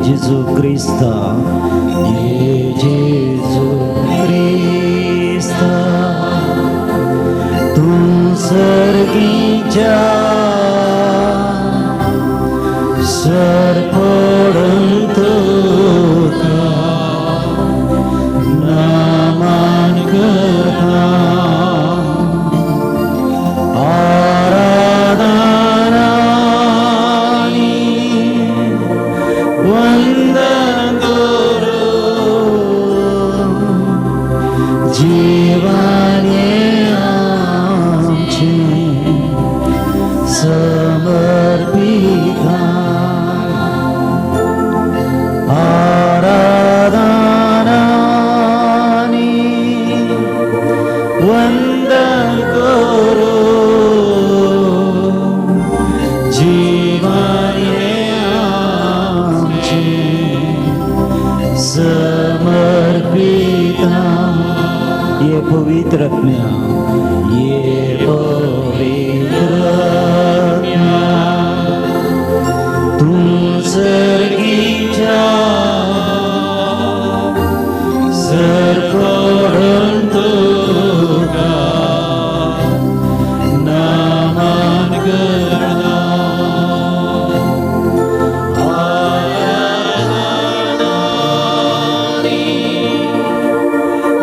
जेजू क्रिस्ता, ये जेजू क्रिस्ता, तूं सर्गीच्या सरपडून तुका नमन करता. आराधना आनी वंदन करूं जीवन हें आमचें समर्पिता. आराधना आनी वंदन करूं जीवन हें आमचें समर्पिता. ये पवित्र आत्म्या, ये पवित्र आत्म्या, तूं सर्गीच्या सरपडून तुका नमन करता. आराधना आनी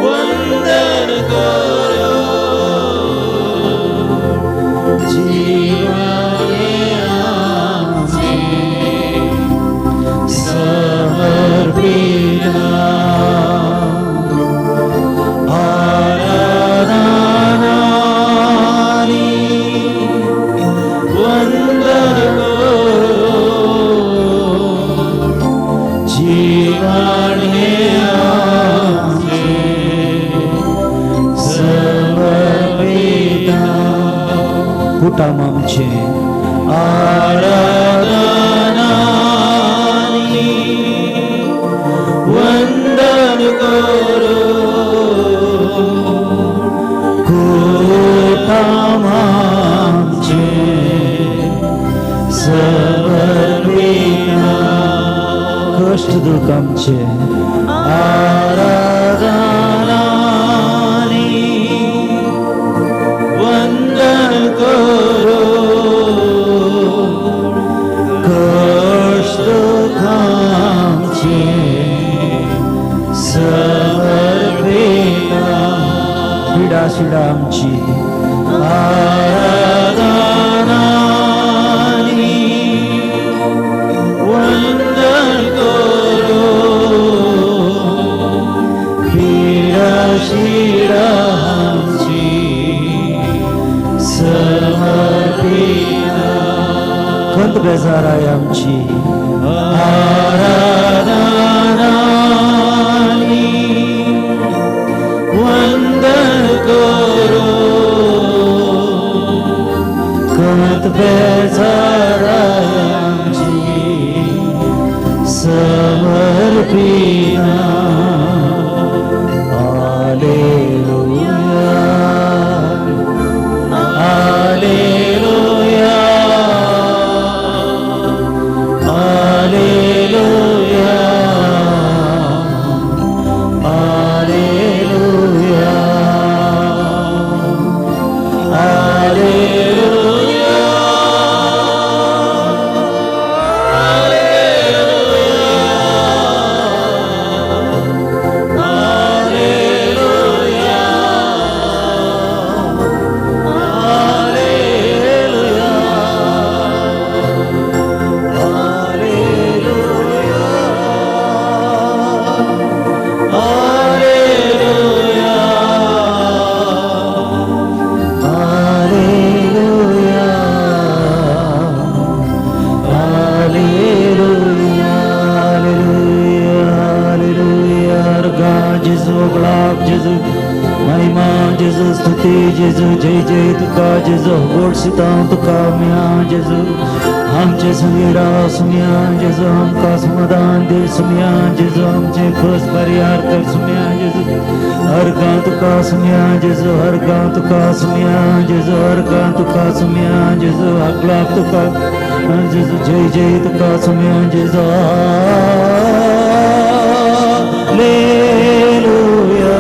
वंदन करूं जीवन हें आमचें समर्पिता. आराधना आनी वंदन करूं जीवन हें आमचें समर्पिता. कुटाम आमचें आराधना आनी वंदन करूं कुटाम आमचें समर्पिता. कश्ट दुख आमचें आराधना आनी वंदन करूं कश्ट दुख आमचें समर्पिता. पिडा शिडा आमची आराधना आनी वंदन करूं पिडा शिडा आमची समर्पिता. खंत बेजाराय आमची आराधना आनी वंदन करूं खंत बेजाराय आमची Samarpita. Hallelujah, hallelujah, hallelujah, hallelujah, hallelujah, hallelujah, hallelujah, hallelujah, hallelujah, hallelujah, hallelujah, hallelujah, hallelujah. अर्घा जेजू, गुलाब जेजू, महिमा जेजू, स्तुती जेजू, जय जय तुका जेजू, गोड सितां तुका म्या जेजू, आमचे संगी राव सुम्या जेजू, आमकां समाधान दी सुम्या जेजू, आमचे खोस परिहार कर सुम्या जेजू. अर्घा तुका सुम्या जेजू, अर्घा तुका सुम्या जेजू, अर्घा तुका सुम्या जेजू, अगलाब तुका जेजू, जय जय तुका सुम्या जेजू. Hallelujah,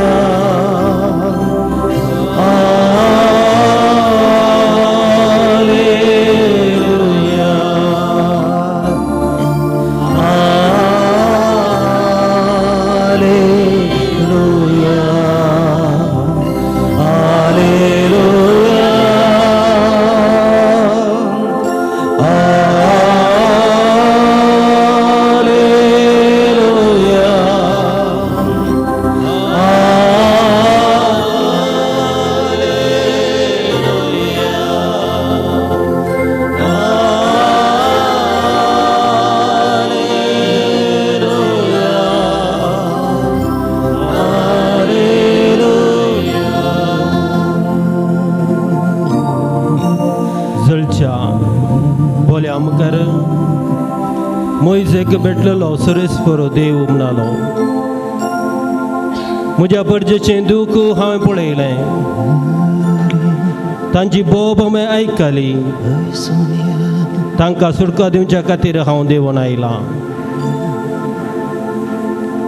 hallelujah, hallelujah, hallelujah, hallelujah, जळच्या बोल्या मुखार मोयजेक भेटलेलो सुरेस्परो देव म्हणालो, म्हज्या परजेचें दूख हांवें पळयलें, तांची बोब हांवें आयकली, तांकां सुटका दिवच्या खातीर हांव देवून आयलां.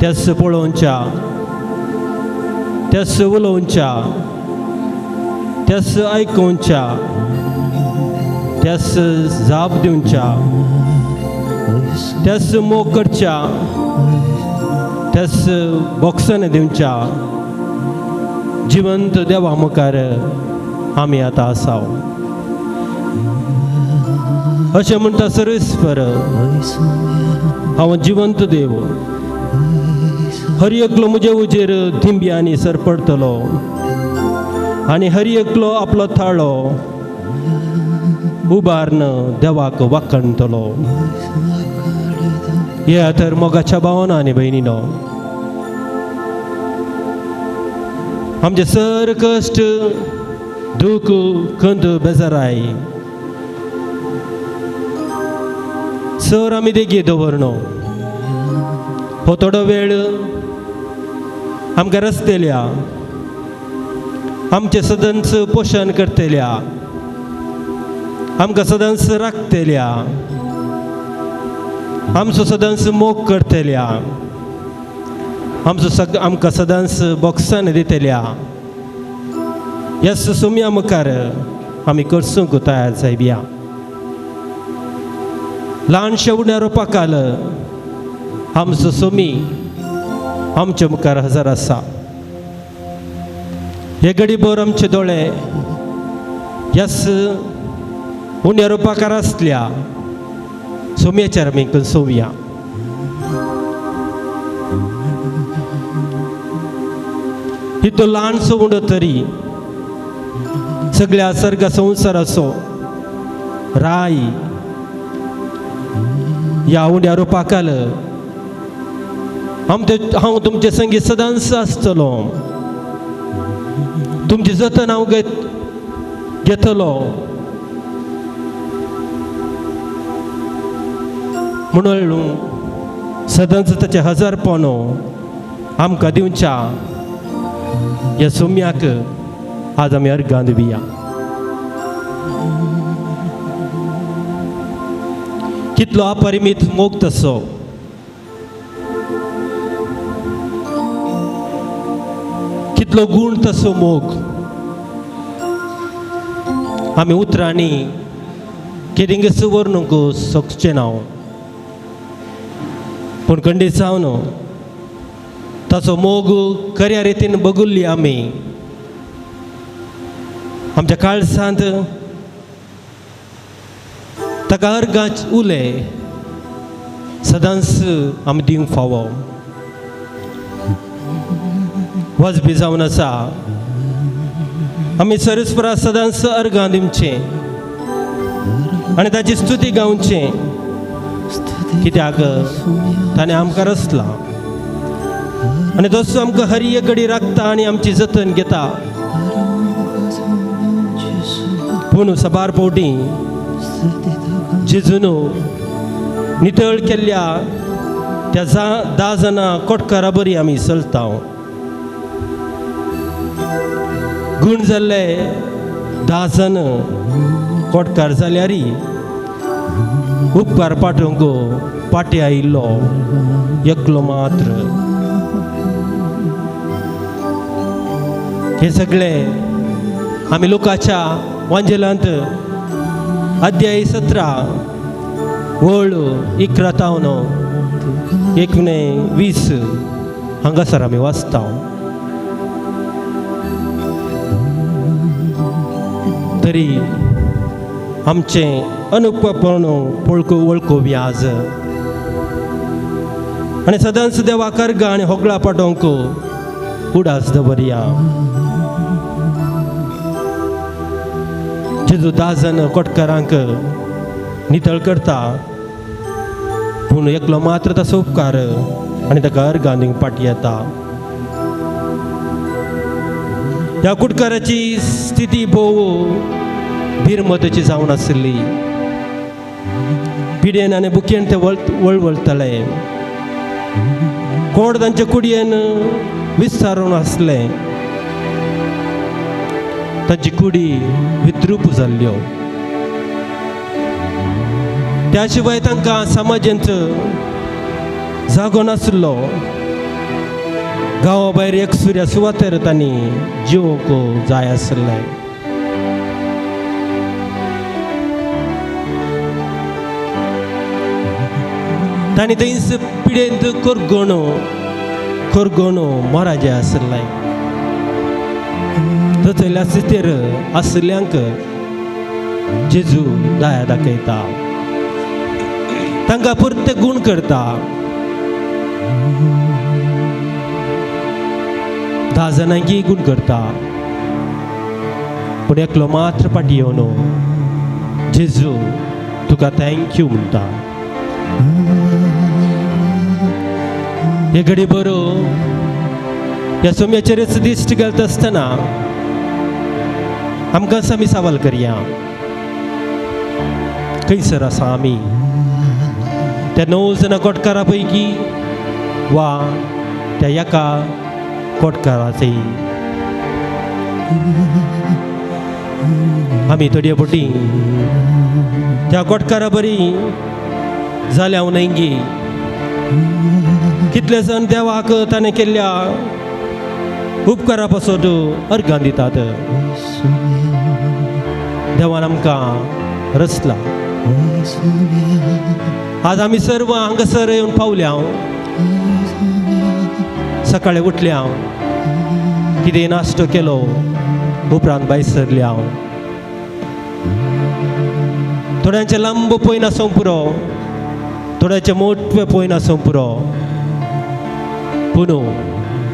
त्याच पळोवच्या, त्याच उलोवच्या, त्याच आयकोवच्या, त्यास जाप दिवच्या, त्यास मोग करच्या, त्यास बोक्सन दिवच्या जिवंत देवा मुखार आमी आतां आसाव. अशें म्हणटा सर्वेस्पर, हांव जिवंत देव, हर एकलो म्हजे उजेर दिंब्यांनी सरपडटलो आनी हर एकलो आपलो थाळो उबारन देवाक वाखणटलो. या तर मोगाच्या भावना आनी भयणीनो, आमचे सर कश्ट, दूख, खंत, बेजाराय सर आमी देगी दवरनो. हो थोडो वेळ आमकां रस्तेल्या, आमचें सदांच पोशण करतल्या, आमकां सदांच राखतल्या, आमचो सदांच मोग करतल्या, आमचो सग आमकां सदांच बोक्सान दितल्या ह्या सोम्या मुखार आमी करसूंक तयार जायया. ल्हानशा उण्या रोपाकाल आमचो सोमी आमच्या मुखार हजर आसा. हे घडीभर आमचे दोळे ह्याच उण्या रोपाकार आसल्या सोम्याच्यार आमी सोवया. हितो ल्हानसो उंडो तरी सगळ्या सर्ग संवसाराचो राय ह्या उंड्या रोपाकाल आमचे हांव तुमचे संगीत सदांच आसतलो, तुमची जतन हांव घेतलो म्हणून सदांच ताचे हजार पोनो आमकां दिवच्या ह्या सोम्याक आज आमी अर्गां दिवया. कितलो अपरिमीत मोग तसो, कितलो गूण तसो मोग आमी उतरांनी केदिंगस व्हरूंक शकचें ना, पूण खंडीत जावन ताचो मोग खऱ्या रितीन बगुल्ली आमी आमच्या काळसांत ताका अर्गां उले सदांच आमी दिवंक फावो. वजबी जावन आसा आमी सरस्परा सदांच अर्गां दिवचें आनी ताची स्तुती गावचें, कित्याक ताणें आमकां रचला आनी तसो आमकां हर एक घडी राखता आनी आमची जतन घेता. पूण सबार फावटी जेजून नितळ केल्ल्या त्या 10 जाणां कोटकारा बरी आमी चलता. गूण जाल्ले 10 जाण कोटकार जाल्यार उपकार पाठोवंक पाटी आयिल्लो एकलो मात्र. हे सगळे आमी लोकाच्या वांजेलांत अध्याय 17 वळ 11 तावन 19 हांगासर आमी वाचता. तरी आमचें अनुपण वळखोवया आज आनी सदांच देवाक अर्गां आनी होगळा पाटोवंक उडास दवरया. जेजू 10 जाण कोटकारांक नितळ करता, पूण एकलो मात्र ताचो उपकार आनी ताका अर्गां दिवंक फाटी येता. ह्या कुटकाराची स्थिती भोव भिरमतेची जावन आशिल्ली. पिडेन आनी बुकेन ते वळवळताले. कोड तांचे कुडयेन विस्तारून आसलें. तांची कुडी विद्रूप जाल्ल्यो. त्या शिवाय तांकां समाजांत जागो नासलो. गांवा भायर एक सुर्या सुवातेर तांणी जिवंक जाय आसलें. तांणी थंयच पिडेंत कोरगोणो कोरगोणो मोराजे आसलें. थंयसरल्या सितेर आशिल्ल्यांक जेजू दया दाखयता, तांकां परते गूण करता. 10 जाणांकी गूण करता, पूण एकलो मात्र फाटी येवन जेजू तुका thank you म्हणटा. हे घडी बरो ह्या सोम्याचेरच दिश्ट घालता आसतना आमकां आमी सवाल करया, खंयसर आसा आमी? त्या 9 जाणां कोटकारा पैकी वा त्या एका कोटकाराचे? आमी थोडये पटी त्या कोटकारा बरी जाल्या न्हय. कितले जाण देवाक ताणें केल्ल्या उपकारा पासत अर्गां दितात. देवान आमकां रचला. आज आमी सर्व हांगासर येवन पावल्या. सकाळी उठल्या, कितें नाश्तो केलो, उपरांत भायर सरल्या. थोड्यांचें लांब पयन आसूंक पुरो, थोड्याचें मोटवें पयन आसूंक पुरो, पूण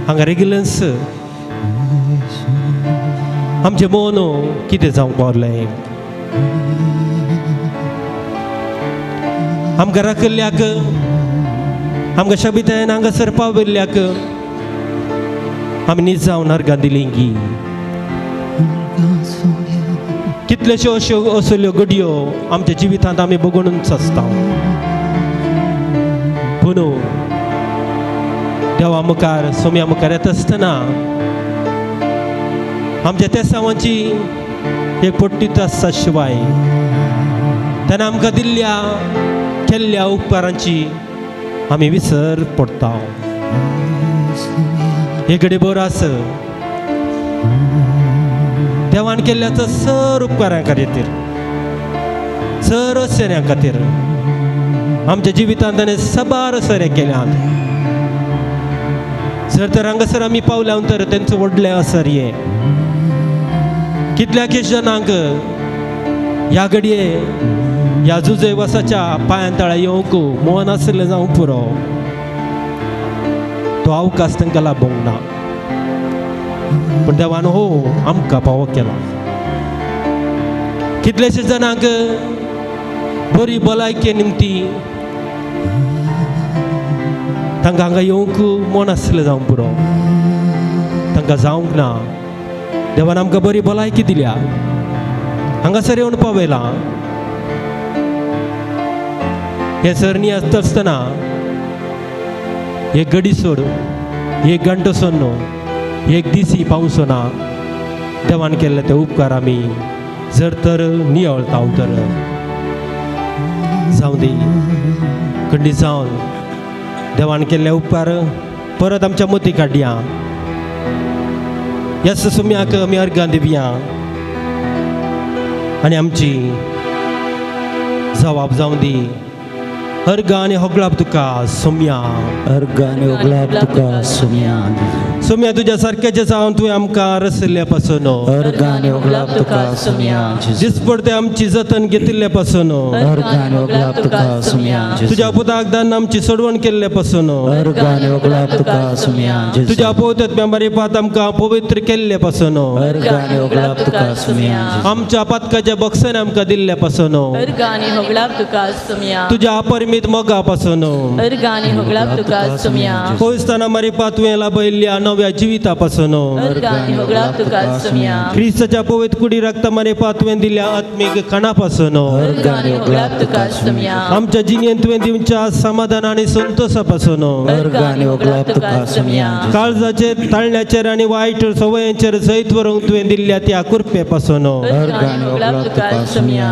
हांगा रेगुलन्स आमचें मन कितें जावंक पावलें? आमकां राखिल्ल्याक, आमकां शबितायन हांगासर पाविल्ल्याक आमी नीज जावन अर्गां दिली गी. कितल्योश्यो अश्यो असल्यो घडयो आमच्या जिवितांत आमी बगोवनूच आसता. पूण देवा मुखार सोम्या मुखार येता आसतना आमच्या तेसांवांची एक पट्टीत आसता. शिवाय ताणें आमकां दिल्ल्या केल्ल्या उपकारांची आमी विसर पडटा. हे घडये बरो आस देवान केल्ल्याचो सर उपकारां खातीर, सर असऱ्यां खातीर आमच्या जिवितांत ताणें साबार असऱ्या केल्यात. जर तर हांगासर आमी पावल्या तर तेंचो व्हडलें असर हें. कितल्या जाणांक ह्या घडये ह्या जुजयवासाच्या पांयां तळा येवंक मन आसलें जावंक पुरो, तो अवकाश तांकां लाबोवंक ना. पूण देवान हो आमकां पावो केला. कितल्याशे जाणांक बरी भलायके निमती तांकां हांगा येवंक मन आसलें जावंक पुरो, तांकां जावंक ना. देवान आमकां बरी भलायकी दिल्या, हांगासर येवन पावयलां. हे सरणी आसता आसतना एक गडी सोड, एक घंटो सोडनो, एक दीस पावसो ना. देवान केल्ले ते उपकार आमी जर तर निवळता तर जावं दी खंडी जावन देवान केल्ले उपकार परत आमच्या मती काडया. ह्या सोम्याक आमी अर्गां दिवया आनी आमची जबाब जावं दी अर्गां आनी होगळाप तुका सोम्या. अर्गां आनी होगळाप तुका सोम्या. सोम्या तुज्या सारक्याचें जावन तुवें आमकां रसिल्ल्या पासून, अर्गां आनी होगळाप तुका सोम्या. दिसपडते आमची जतन घेतिल्ल्या पासून, अर्गां आनी होगळाप तुका सोम्या. तुज्या पुताक दान आमची सोडवण केल्ल्या पासून, अर्गां आनी होगळाप तुका सोम्या. तुज्या पवित्र मारिफात आमकां पवित्र केल्ले पासून, अर्गां आनी होगळाप तुका सोम्या. आमच्या पातकाच्या बक्षान आमकां दिल्ल्या पासून, अर्गां आनी होगळाप तुका सोम्या. तुज्या अपरिमीत मोगा पासून, अर्गां आनी होगळाप तुका सोम्या. पविस्ताना मारिफात तुवें लाभयल्ल्या नव्या जिविता पासून, अर्गां आनी होगळाप तुका सोम्या. क्रिस्ताच्या पवित्र कुडी रक्ता मारिफात तुवें दिल्ल्या आत्मीक खाणा पासून, अर्गां आनी होगळाप तुका सोम्या. आमच्या जिणेंत तुवें दिवच्या समाधान आनी संतोषा पासून, अर्गां आनी होगळाप तुका सोम्या. काळजाचेर ताळण्याचेर आनी वायट संवयांचेर जैत व्हरूंक तुवें दिल्ल्या त्या कृपे पासून, अर्गां आनी होगळाप तुका सोम्या.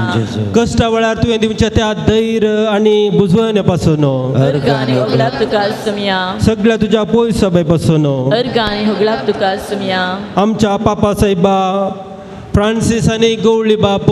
कश्टा वेळार तुवें दिवच्या त्या धैर्य आनी बुजवणे पासून, अर्गां आनी होगळाप तुका सोम्या. सगळ्या तुज्या पयसोबे पासून, अर्गां आनी होगळाप तुका सोम्या. आमच्या पापा साहेबा फ्रांसीस आनी गवळी बाप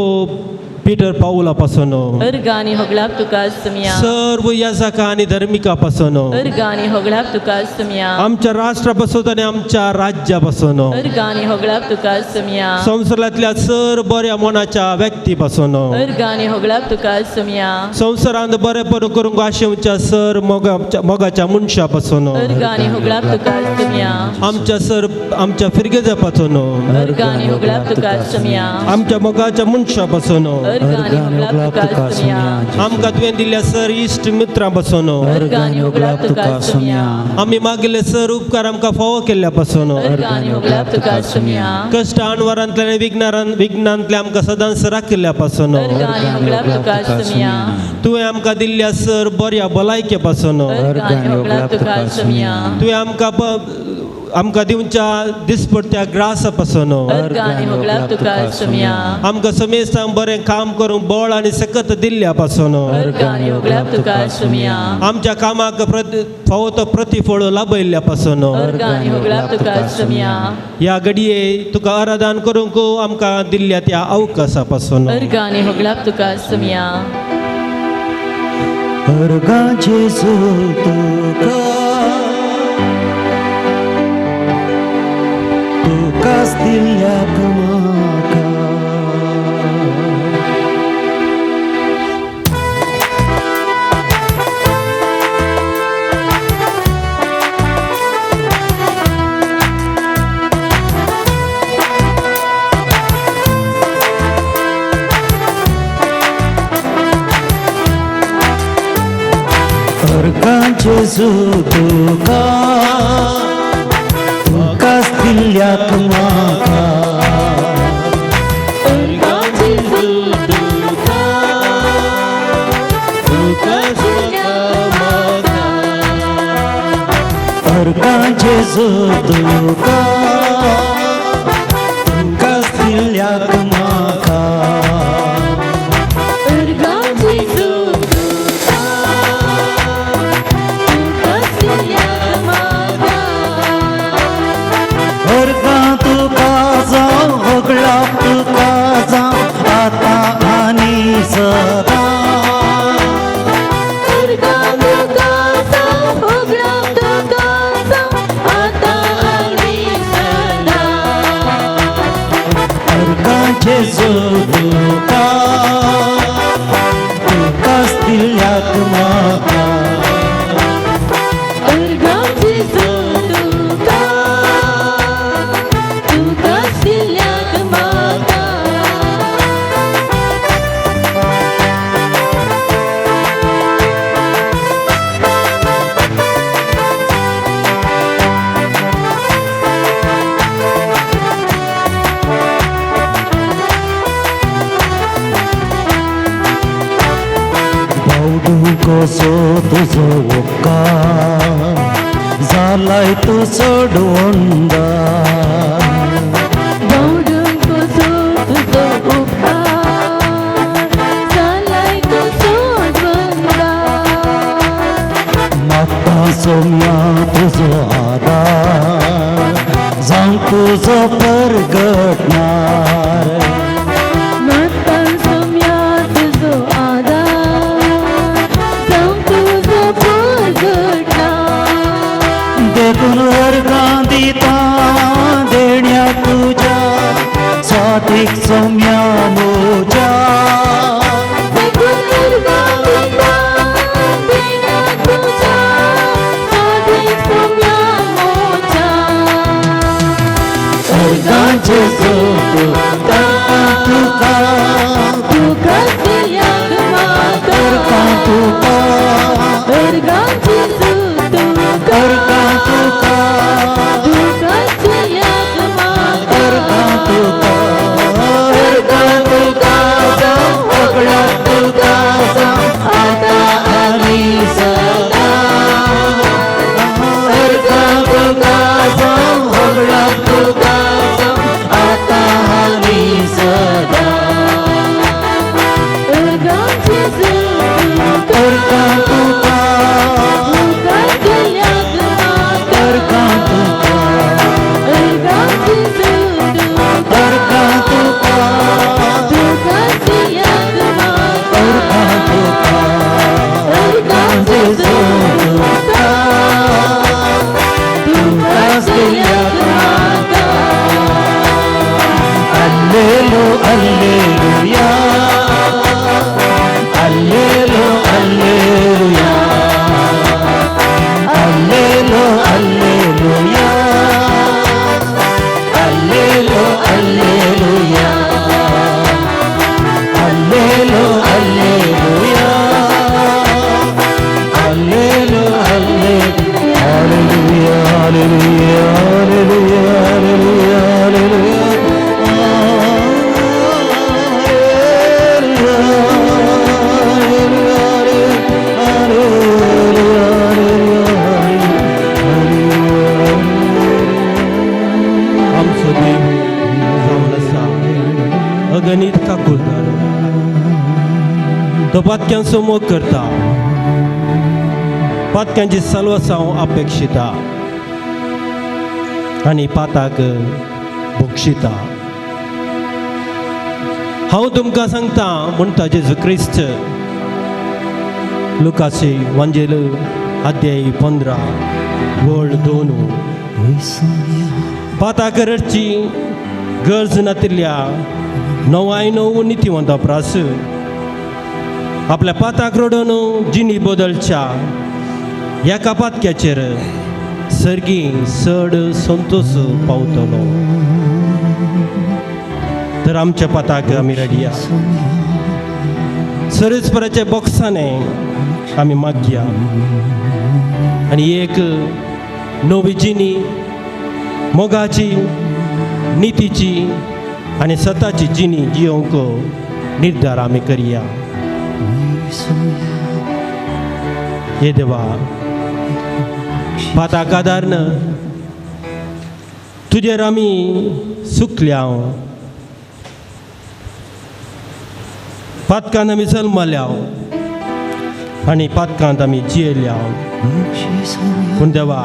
पीटर पावला पासून, अर्गां आनी होगळाप तुका सोम्या. सर्व याजका आनी धर्मिका पासून, अर्गां आनी होगळाप तुका सोम्या. आमच्या राष्ट्रा पासून आनी आमच्या राज्या पासून, अर्गां आनी होगळाप तुका सोम्या. संवसारांतल्या सर बऱ्या मनाच्या व्यक्ती पासून, अर्गां आनी होगळाप तुका सोम्या. संवसारांत बरेपण करूंक आशेवच्या सर मोगाच्या मनशा पासून, अर्गां आनी होगळाप तुका सोम्या. आमच्या सर आमच्या फिरगेजा पासून, अर्गां आनी होगळाप तुका सोम्या. आमच्या मोगाच्या मनशा पासून, अर्गां आनी होगळाप तुका सोम्या. आमकां तुवें दिल्ल्या सर इश्ट मित्रां पासून, अर्गां आनी होगळाप तुका सोम्या. आमी मागिल्ले सर उपकार आमकां फावो केल्ल्या पासून, अर्गां आनी होगळाप तुका सोम्या. कश्ट अणवरांतल्यान आनी विघ्नांतल्यान आमकां सदांच राखिल्ल्या पासून, अर्गां आनी होगळाप तुका सोम्या. तुवें आमकां दिल्ल्या सर बऱ्या भलायके पासून, अर्गां आनी होगळाप तुका सोम्या. तुवें आमकां आमकां दिवच्या दिसपडत्या ग्रासा पासून, अर्गां आनी होगळाप तुका सोम्या. आमकां समेस्तांक बरें काम करूंक बळ आनी सकत दिल्ल्या पासून, अर्गां आनी होगळाप तुका सोम्या. आमच्या कामाक फावो तो प्रतिफळ लाभयल्ल्या पासून, अर्गां आनी होगळाप तुका सोम्या. ह्या घडये तुका आराधन करूंक आमकां दिल्ल्या त्या अवकाशा पासून, अर्गां आनी होगळाप तुका सोम्या. अर्गां जेजू तुका तुकाच दिल्ल्याक म्हाका. अर्गां जेजू तुका तुकाच दिल्ल्याक म्हाका. अर्गां जेजू तुका तुकाच दिल्ल्याक म्हाका. अर्गां जेजू तुका तुकाच दिल्ल्याक म्हाका. अर्गां जेजू तुका तुकाच दिल्ल्याक म्हाका. अर्गां तुका जावं होगळाप तुका जावं आतां आनी सदां. अर्गां तुका जावं होगळाप तुका जावं आतां आनी सदां. अर्गां जेजू तुका तुकाच दिल्ल्याक म्हाका. अर्गां जेजू तुका तुकाच दिल्ल्याक म्हाका. बावडू कसो तुजो उपकार जालाय तूं चडवंदा. बावडूं कसो तुजो उपकार जालाय तूं सोडवंदा. म्हाका सोम्या तुजो आदार जावं तुजो तो पातक्यांचो मोग करता, पातक्यांची साल्वासांव अपेक्षिता आनी पाताक बक्षिता. हांव तुमकां सांगता म्हणटा जेजू क्रिस्त, लुकासी वांजेल अध्याय 15 वळ 2. पाताक रडची गरज नातिल्ल्या 99 नितीवंता प्रास आपल्या पाताक रडून जिणी बदलच्या एका पातक्याचेर सर्गी चड संतोश पावतलो. तर आमच्या पाताक आमी रडया, सरस्पराच्या बॉक्साने आमी मागया आनी एक नवी जिणी मोगाची, नितीची आनी सताची जिणी जियोंक निर्धार आमी करया. हे देवा, पाताक आदारन तुजेर आमी सुकल्या, पातकान आमी जल्मल्या आनी पातकांत आमी जियेल्या. पूण देवा,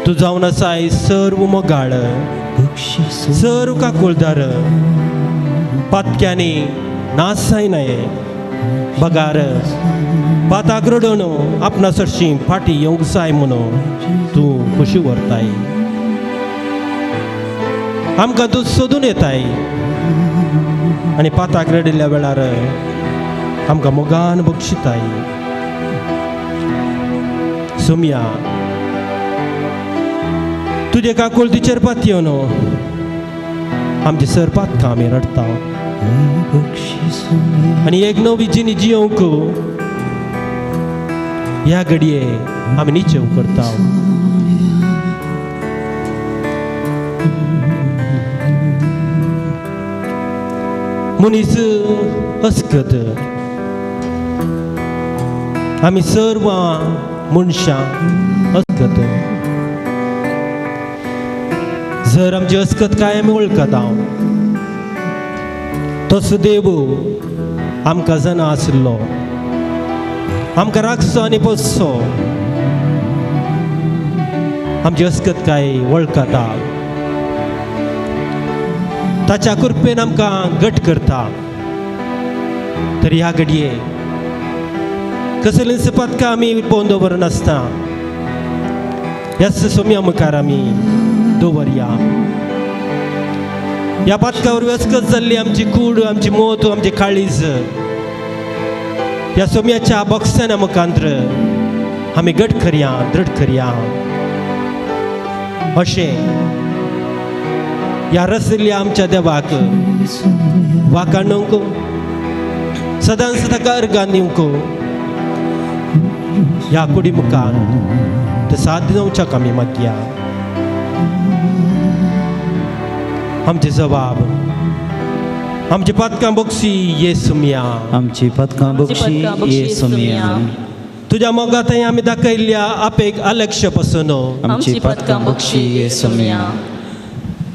तूं जावन आसाय सर्व मोगाळ, सर्व काकुळदार, पातक्यांनी नाश जायनाय बगार पाताक रडून आपणा सरशीं फाटीं येवंक जाय म्हणून तूं खोशी व्हरताय. आमकां तूं सोदून येताय आनी पाताक रडिल्ल्या वेळार आमकां मोगान बक्षिताय. सोमया, तुजे काकुळतीचेर पातयेवन आमचे सर पातकां आमी रडटा आनी एक नवी जिणी जियोंक ह्या घडये आमी निचेव करता. मनीस अस्कत, आमी सर्व मनशां अस्कत. जर आमची अस्कत काय आमी वळखता, तसो देव आमकां जाणा आशिल्लो, आमकां राखचो आनी पोसचो. आमची अस्कत काय वळखता, ताच्या कृपेन आमकां घट करता. तर ह्या घडये कसलींच पातकां आमी पोवन दवरनासता ह्याच सोम्या मुखार आमी दवरया. ह्या पातका वरवीं अस्कत जाल्ली आमची कूड, आमची मोत, आमची काळीज ह्या सोम्याच्या बॉक्साना मुखांत्र आमी घट करया, दृढ करया. अशें ह्या रसिल्ल्या आमच्या देवाक वाकाणूंक सदांच ताका अर्गां दिवंक ह्या कुडी मुखार ते साथ दिवच्याक आमी मागया. आमचे जबाब, आमची पातकां बक्षी ये सुमया, आमची पातकां बक्षी ये सुमया, तुज्या मोगांत आमी दाखयल्ल्या आपेक अलक्ष पासून आमची पातकां बक्षी ये सुमया,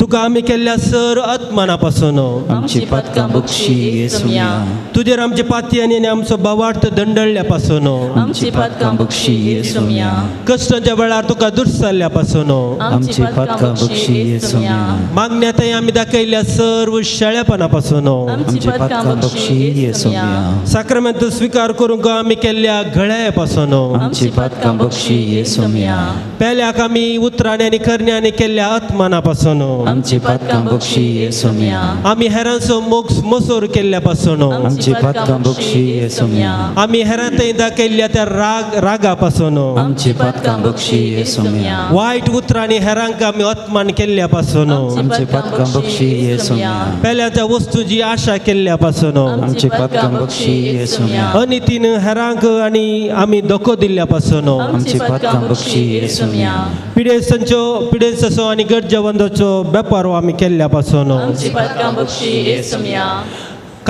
तुका आमी केल्ल्या सर आत्माना पासून आमची पातकां बक्षी ये सुमया, तुजेर आमचे पातयांनी आनी आमचो बावार्थ दंडळ्या पासून आमची पातकां बक्षी ये सुमया, कश्टांच्या वेळार तुका दुर्साल्ल्या पासून आमची पातकां बक्षी ये सुमया, मागण्यातय आमी दाखयल्ल्या सर्व शेळेपणा पासून आमची पातकां बक्षी ये सुमया, साक्रमेंत स्विकार करूंक आमी केल्ल्या घळ्या पासून आमची पातकां बक्षी ये सुमया, पेल्याक आमी उतरांनी आनी करण्यांनी केल्ल्या आत्माना पासून आमची पातकां बक्षी ये सुमया, आमी हेरांचो मोग मसोर केल्ल्या पासून आमची पातकां बक्षी ये सुमया, आमी हेरांतय दाखयल्ल्या त्या रागा पासून आमची पातकां बक्षी ये सुमया, वायट उतरांनी हेरांक आमी अपमान केल्ल्या पासून आमची पातकां बक्षी ये सुमया, पेल्याच्या वस्तूची आशा केल्ल्या पासून आमची पातकां बक्षी ये सुमया, अनितीन हेरांक आनी आमी धोको दिल्ल्या पासून आमची पातकां बक्षी ये सुमया, पिडेस्तांचो आनी गरजेवंताचो वेपार आमी केल्ल्या पासून आमची पातकां बक्षी ये सुमया,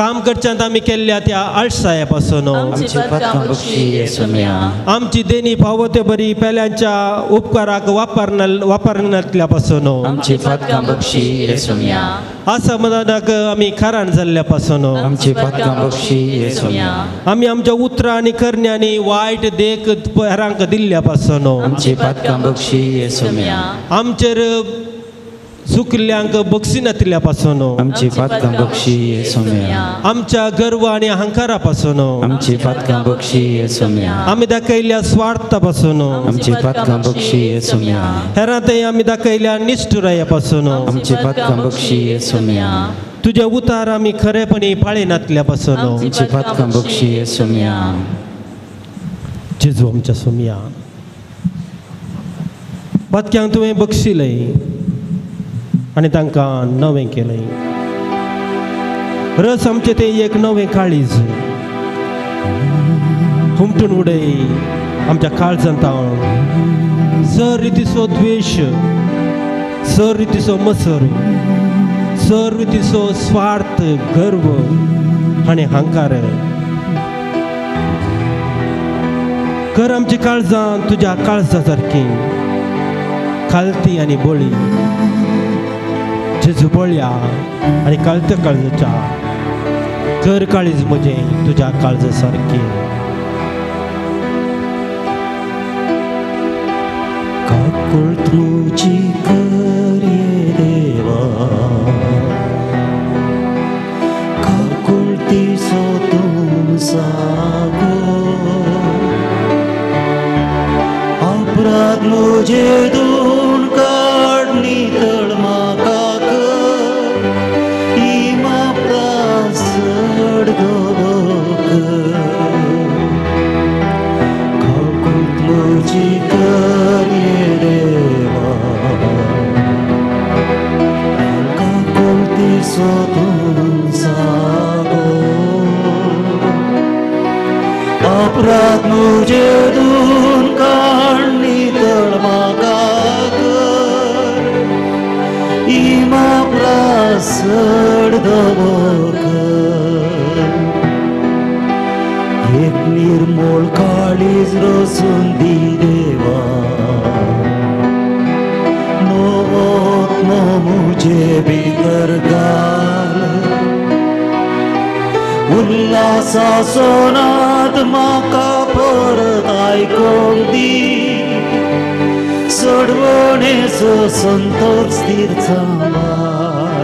काम करच्यांत आमी केल्ल्या त्या आळसाया पासून, आमची पातकां बक्षी ये सोम्या. आमची देणी फावो ते बरी पेल्यांच्या उपकाराक वापरनातल्या पासून, आमची पातकां बक्षी ये सोम्या. असमाधानाक आमी खाराण जाल्ल्या पासून, आमची पातकां बक्षी ये सोम्या. आमी आमच्या उतरां आनी करण्यांनी वायट देख हेरांक दिल्ल्या पासून, आमची पातकां बक्षी ये सोम्या. आमचेर चुकल्ल्यांक बक्षिनातिल्ल्या पासून, आमची पातकां बक्षी ये सोम्या. आमच्या गर्व आनी अहंकारा पासून, आमची पातकां बक्षी ये सोम्या. आमी दाखयल्ल्या स्वार्था पासून, आमची पातकां बक्षी ये सोम्या. हेरां थंय आमी दाखयल्ल्या निश्ठुराया पासून, आमची पातकां बक्षी ये सोम्या. तुजे उतार आमी खरेपणी पाळिनातल्या पासून, आमची पातकां बक्षी ये सोम्या. जेजू आमच्या सोम्या, पातक्यांक तुवें बक्षिलय आनी तांकां नवें केलंय. रस आमचें तें एक नवें काळीज हुमटून उडय आमच्या काळजांत हांव सर रितीचो द्वेश, सर रितीचो मसर, सर रितीचो स्वार्थ, गर्व आनी अहंकार. कर आमची काळजां तुज्या काळजा सारकी खालती आनी बळी. जेजू बळया आनी काळत्या काळजाच्या कर काळीज म्हजें तुज्या काळजा सारकी. काकूळ तुजी कर ये देवा, काकूळ तिचो तूं सागो, अपराध म्हजे दोन काड नितळ म्हाका कर, इमा प्रासड कर, काकूळ तुजी कर ये देवा, काकूळ तिचो तूं सागो, अपराध म्हजे दोन काड नितळ म्हाका कर, इमा प्रासड कर, एक निर्मोळ काळीज रसून दी देवा, नवोत्म म्हजे भितर घाल, उल्हासाचो नाद म्हाका परत आयकोंक दी, सोडवणेचो संतोष स्थिर सांबाळ,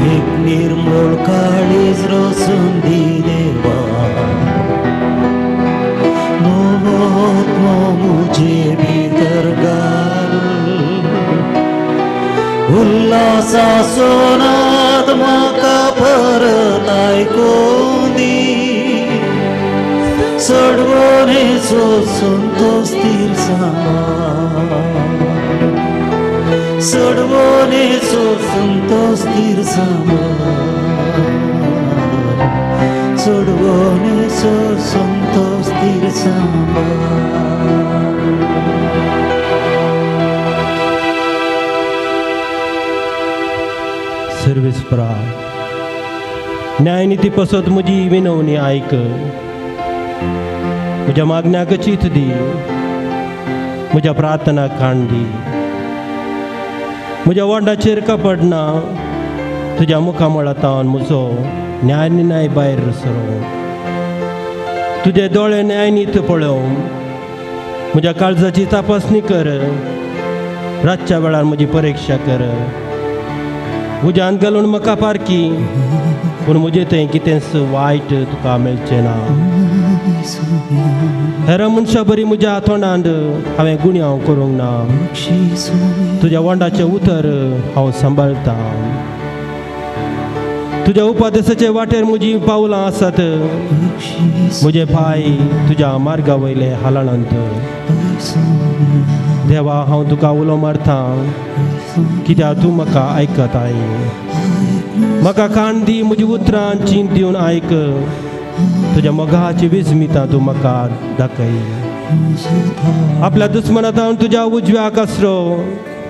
एक निर्मोळ काळीज रसून दी देवा, नवोत्म म्हजे भितर घाल, उल्हासाचो नाद म्हाका परत आयकोंक दी, सोडवणेचो संतोष स्थिर सांबाळ, सोडवणेचो संतोष स्थिर सांबाळ, सोडवणेचो संतोष स्थिर सांबाळ. सर्वेस्परा, न्यायनिती पसत म्हजी विनवणी आयक, म्हज्या मागण्याक चीत दी, म्हज्या प्रार्थनाक काण दी, म्हज्या वोंडाचेर कपड ना, तुज्या मुखामळांत म्हजो न्याय भायर सरो, तुजे दोळे न्यायनीत पळोवं, म्हज्या काळजाची तपासणी कर, रातच्या वेळार म्हजी परिक्षा कर, उज्यांत घालून म्हाका पारखी, पूण म्हजें थंय कितेंच वायट तुका मेळचें ना. हेर मनशां बरी म्हज्या तोंडांत हांवें गुन्यांव करूंक ना, तुज्या वोंडाचें उतर हांव सांबाळटां, तुज्या उपदेसाचे वाटेर म्हजी पावलां आसात, म्हजे पांय तुज्या मार्गा वयले हालणांत. देवा, हांव तुका उलो मारता, कित्याक तूं म्हाका आयकताय. म्हाका कान दी, म्हजी उतरां चींत दिवन आयक, तुज्या मोगाची विस्मितां तूं म्हाका दाखय. आपल्या दुस्मनांत तुज्या उजव्या आसरो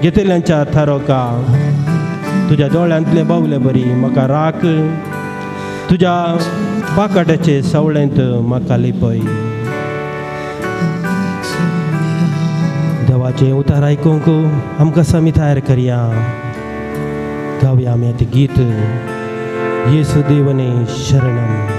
घेतल्यांच्या थारोका. तुज्या दोळ्यांतले बावले बरी म्हाका राख, तुज्या पाकाट्याचे सवळेंत म्हाका लिपय. देवाचें उतार आयकूंक आमकां समी तयार करया. गावया आमी आतां गीत येसू देवने शरणम.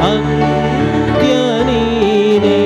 अंत्य नीने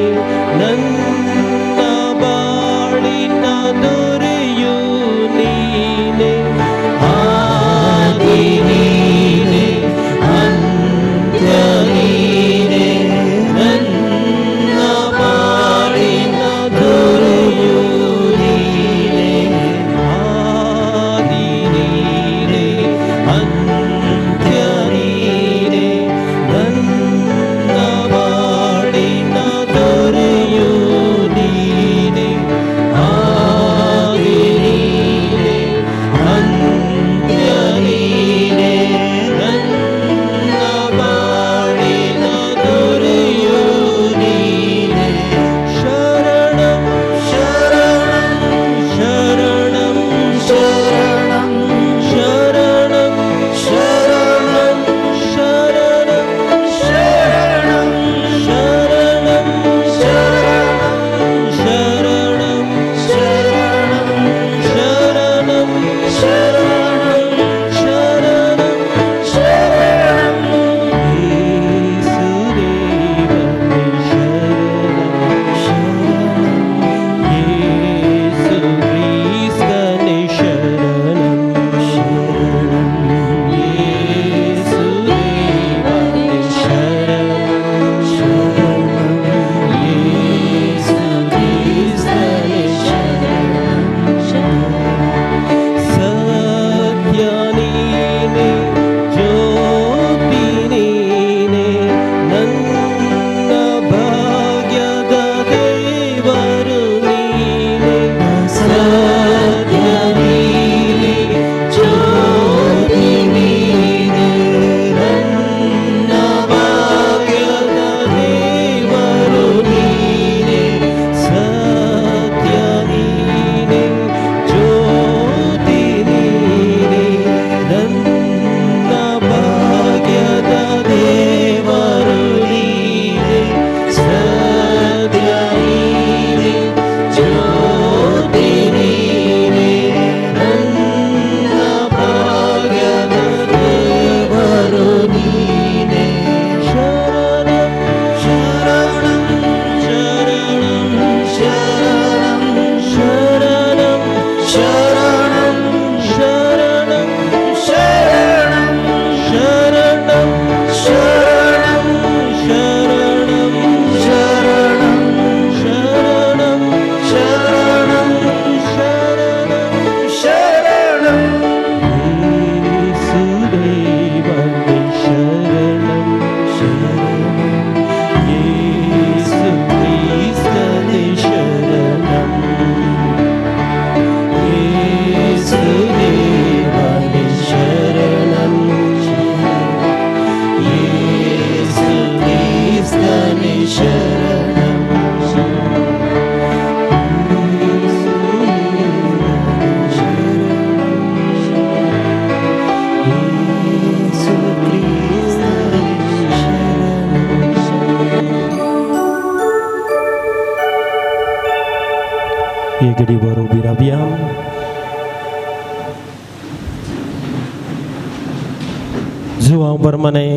जुवांव बरमाने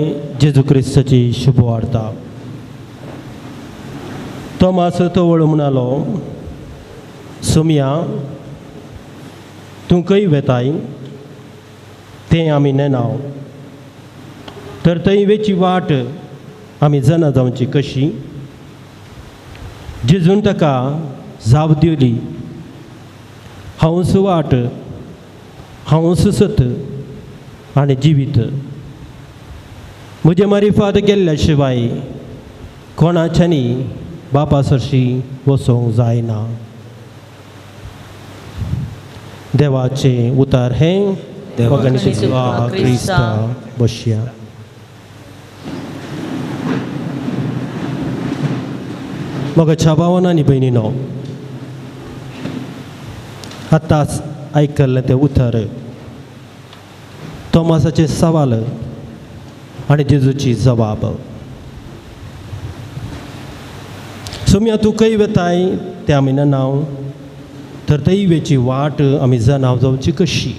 जेजू क्रिस्ताची शुभ वार्ता. तोमास तवळ म्हणालो, सोमया तूं खंय वेताय तें आमी नेनाव, तर थंय वेची वाट आमी जाणा जावची कशी? जेजून ताका जाप दिली, हांवच वाट, हांवच सत आनी जिवीत. म्हजे मारिफात गेल्ल्या शिवाय कोणाच्यानी बापा सरशी वचोंक जायना. देवाचें उतार हें देवा क्रिस्ता. बसया. म्हज्या भावान आनी भयणीनो, आतांच आयकल्लें तें उतर, तोमासाचें सवाल आनी जेजूची जबाब. सोम्या तूं खंय वेताय तें आमी नाव, तर थंय वेची वाट आमी जाणाव जावची कशी?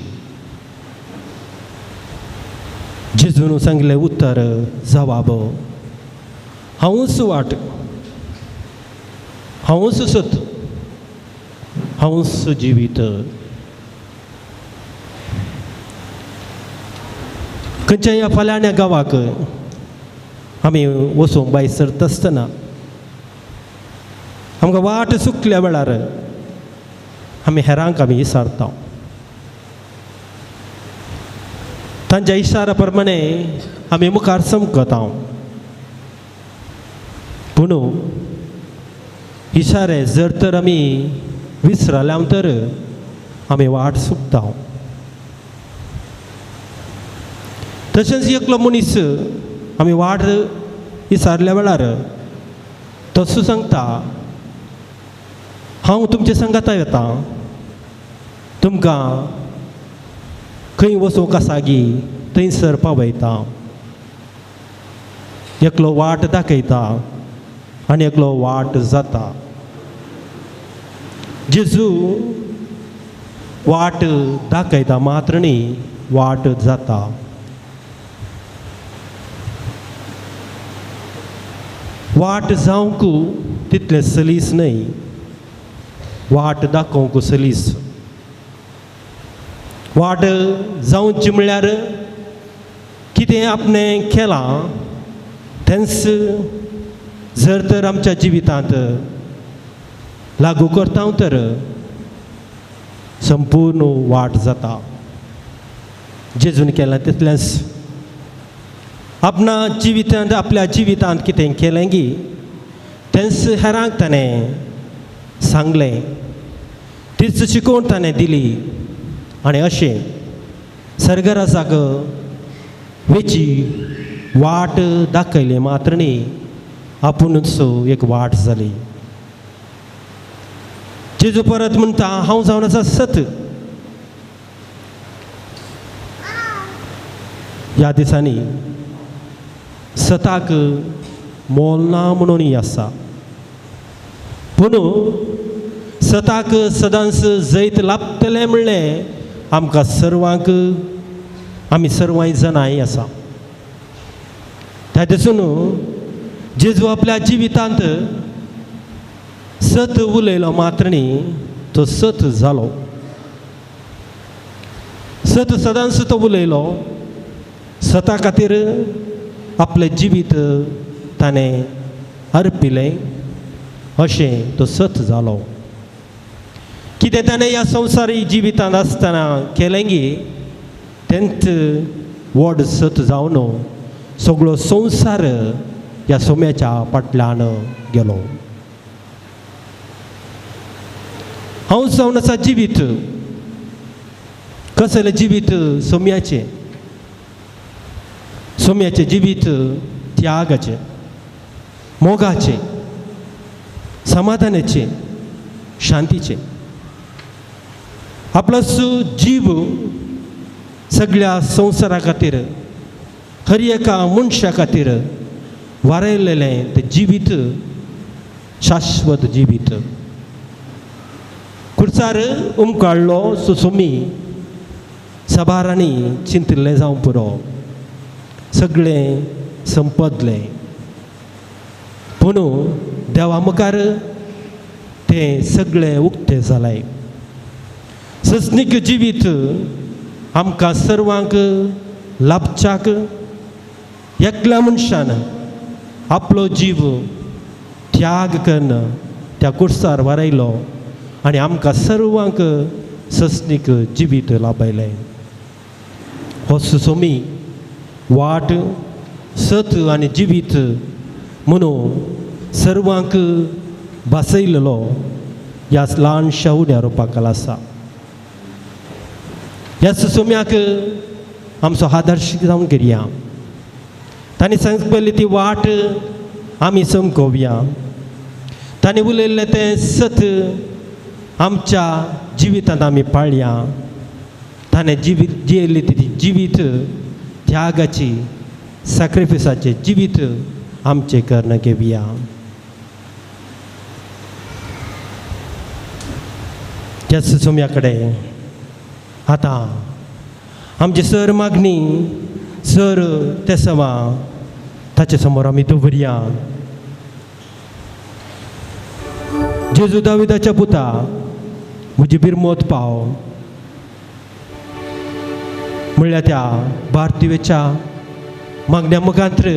जेजून सांगलें उतर जबाब, हांवूच वाट, हांवूच सत, हांवूच जिवीत. खंयच्या ह्या फाल्यांच्या गांवाक आमी वचूंक भायर सरता आसतना आमकां वाट चुकल्या वेळार आमी हेरांक आमी विसारता. तांच्या इशारा प्रमाणे आमी मुखार चमकता. पूण इशारे जर तर आमी विसरल्या तर आमी वाट चुकता. तशेंच एकलो मनीस आमी वाट विसारल्या वेळार तसो सांगता, हांव तुमचे सांगाता येता, तुमकां खंय वचूंक आसा गी थंयसर पावयता. एकलो वाट दाखयता आनी एकलो वाट जाता. जेजू वाट दाखयता मात्र न्ही, वाट जाता. वाट जावंक तितलें सलीस न्हय, वाट दाखोवंक सलीस. वाट जावची म्हळ्यार कितें आपणें केलां तेंच जर तर आमच्या जिवितांत लागू करता तर संपूर्ण वाट जाता. जेजून केलां तितलेंच आपणा जिवितांत, आपल्या जिवितांत कितें केलें गी तेंच हेरांक ताणें सांगलें, तीच शिकोवण ताणें दिली. आनी अशें सर्गराजाक वेची वाट दाखयली मात्र न्ही, आपुणूच एक वाट जाली. जेजू परत म्हणटा, हांव जावन आसा सत. ह्या दिसांनी सताक मोल ना म्हणून आसा, पूण सताक सदांच जैत लाभतलें म्हणलें आमकां सर्वांक, आमी सर्वांय जाणांय आसा. त्या दिसून जेजू आपल्या जिवितांत सत उलयलो मात्र न्ही, तो सत जालो. सत सदांच तो उलयलो. सता खातीर आपलें जिवीत ताणें अर्पिलें, अशें तो सत जालो. कितें ताणें ह्या संवसारी जिवितांत आसतना केलें गी तेंच व्हड सत जावन सगळो संवसार ह्या सोम्याच्या फाटल्यान गेलो. हांव जावन आसा जिवीत. कसलें जिवीत? सोम्याचें. सोम्याचें जिवीत त्यागाचें, मोगाचें, समाधानाचें, शांतीचें. आपलो जीव सगळ्या संवसारा खातीर, हर एका मनशा खातीर वारयलेलें तें जिवीत शाश्वत जिवीत. खुर्सार उमकाडलो सुसुमी सबारांनी चिंतिल्लें जावं पुरो, सगळें संपदलें. पूण देवा मुखार तें सगळें उक्तें जालें. सस्नीक जिवीत आमकां सर्वांक लाभच्याक एकल्या मनशान आपलो जीव त्याग करून त्या कुर्सार वारयलो आनी आमकां सर्वांक सस्नीक जिवीत लाभयलें. हो सुसोमी वाट सत आनी जिवीत म्हणून सर्वांक भासयलेलो ह्या ल्हानशा उड्या रुपाकाल आसा. ह्या सुसोम्याक आमचो आदर्श जावन करया. तांणी सांगपल्ली ती वाट आमी समकोवया. तांणी उलयल्लें तें सत आमच्या जिवितांत आमी पाळया. ताणें जिवीत जियेल्ली ती जिवीत त्यागाची सॅक्रिफिसाचें जिवीत आमचें कर्ण घेवया. त्याच सोम्या कडेन आतां आमची सर मागणी सर तेसवां ताचे समोर आमी दवरया. जेजू दाविदाच्या पुता म्हजी बिरमोत पाव म्हणल्यार त्या भारतीयच्या मागण्या मुखांत्र